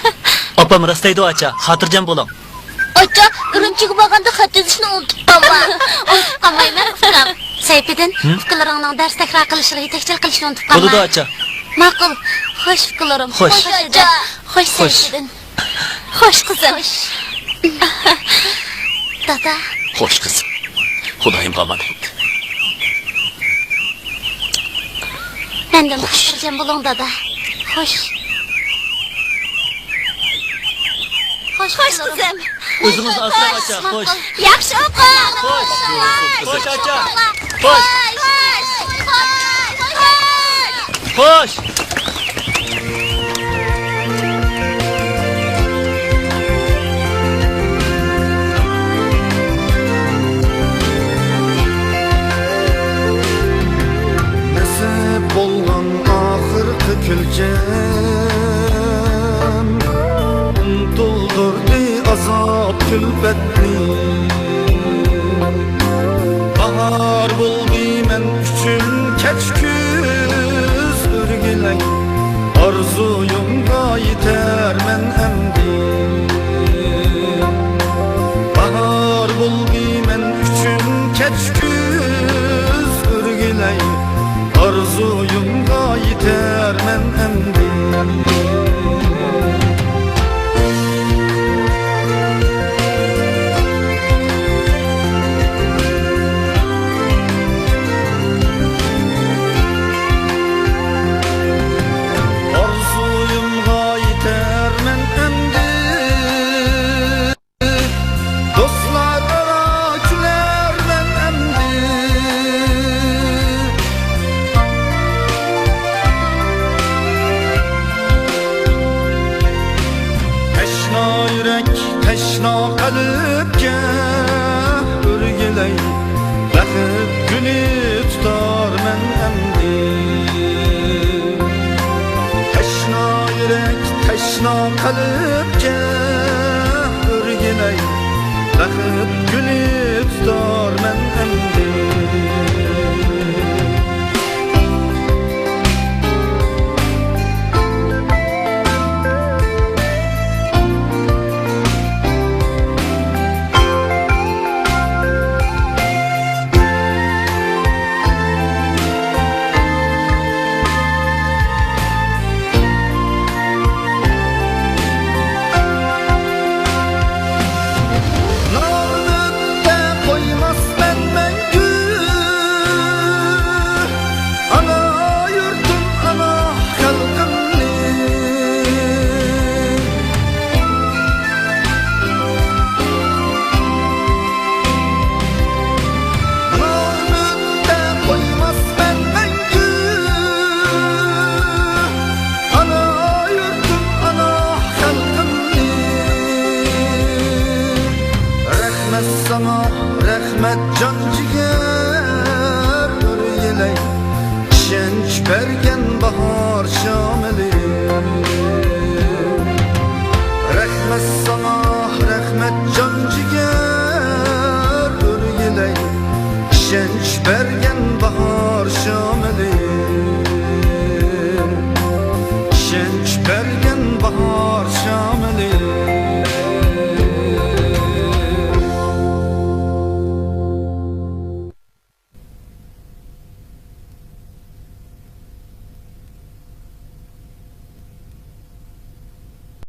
ئاپام راست دەيدۇ، ئاچا. خاتىرجەم بولۇڭ. ئاچا، ئۈرۈمچىگە بارغاندا خەت يېزىشنى ئۇنتۇپ قالما. ئۇنتۇپ قالمايمەن، ئۇكام. سەيپىدىن، ھە؟ ئۇكىلىرىڭنىڭ دەرس تەكرار قىلىشىغا يېتەكچىلىك قىلىشنى ئۇنتۇپ قالما. بولىدۇ، ئاچا. ماقۇل. خوش، ئۇكىلىرىم. خوش. خوش، ئاچا. خوش، خوش. سەيپىدىن. خوش، قىزىم. خوش. دادا. خوش، قىزىم. خۇدايىمغا ئامانەت. مەندىن خوش. خاتىرجەم بولۇڭ، دادا. خوش. خوش، خوش، قىزىم. ئۆزىڭىزنى ئاسراڭ، ئاچا. خوش. ياخشى ئوقۇڭ. خوش. خوش، ئاچا. خوش. خوش. خوش. خوش! نېسىپ بولغان ئاخىرقى كۈلكەم، ئۇنتۇلدۇردى ئازاب كۈلپەتنى. باھار بولدى مەن ئۈچۈن كەچ كۈز ئۆرگىلەي، ئارزۇيۇمغا يېتەرمەن ئەمدى. باھار بولدى مەن ئۈچۈن كەچ كۈز ئۆرگىلەي، ئارزۇيۇمغا يېتەرمەن ئەمدى. ئارزۇيۇمغا يېتەرمەن ئەمدى. دوستلار ئارا كۈلەرمەن ئەمدى. تەشنا يۈرەك، تەشنا قەلبكە ئۆرگىلەي، بەخت گۈلى تۇتارمەن ئەمدى. تەشنا يۈرەك، تەشنا قەلبكە ئۆرگىلەي، بەخت گۈلى تۇتارمەن ئەمدى. نامۆتتە قويماسمەن مەڭگۈ، ئانا يۇرتۇم، ئانا خەلقىمنى. نامۆتتە قويماسمەن مەڭگۈ، ئانا يۇرتۇم، ئانا خەلقىمنى. رەھمەت ساڭا، رەھمەت جان جىگەر ئۆرگىلەي، ئىشەنچ بەرگەن باھار شامىلى. رەھمەت ساڭا، رەھمەت جان جىگەر ئۆرگىلەي، ئىشەنچ بەرگەن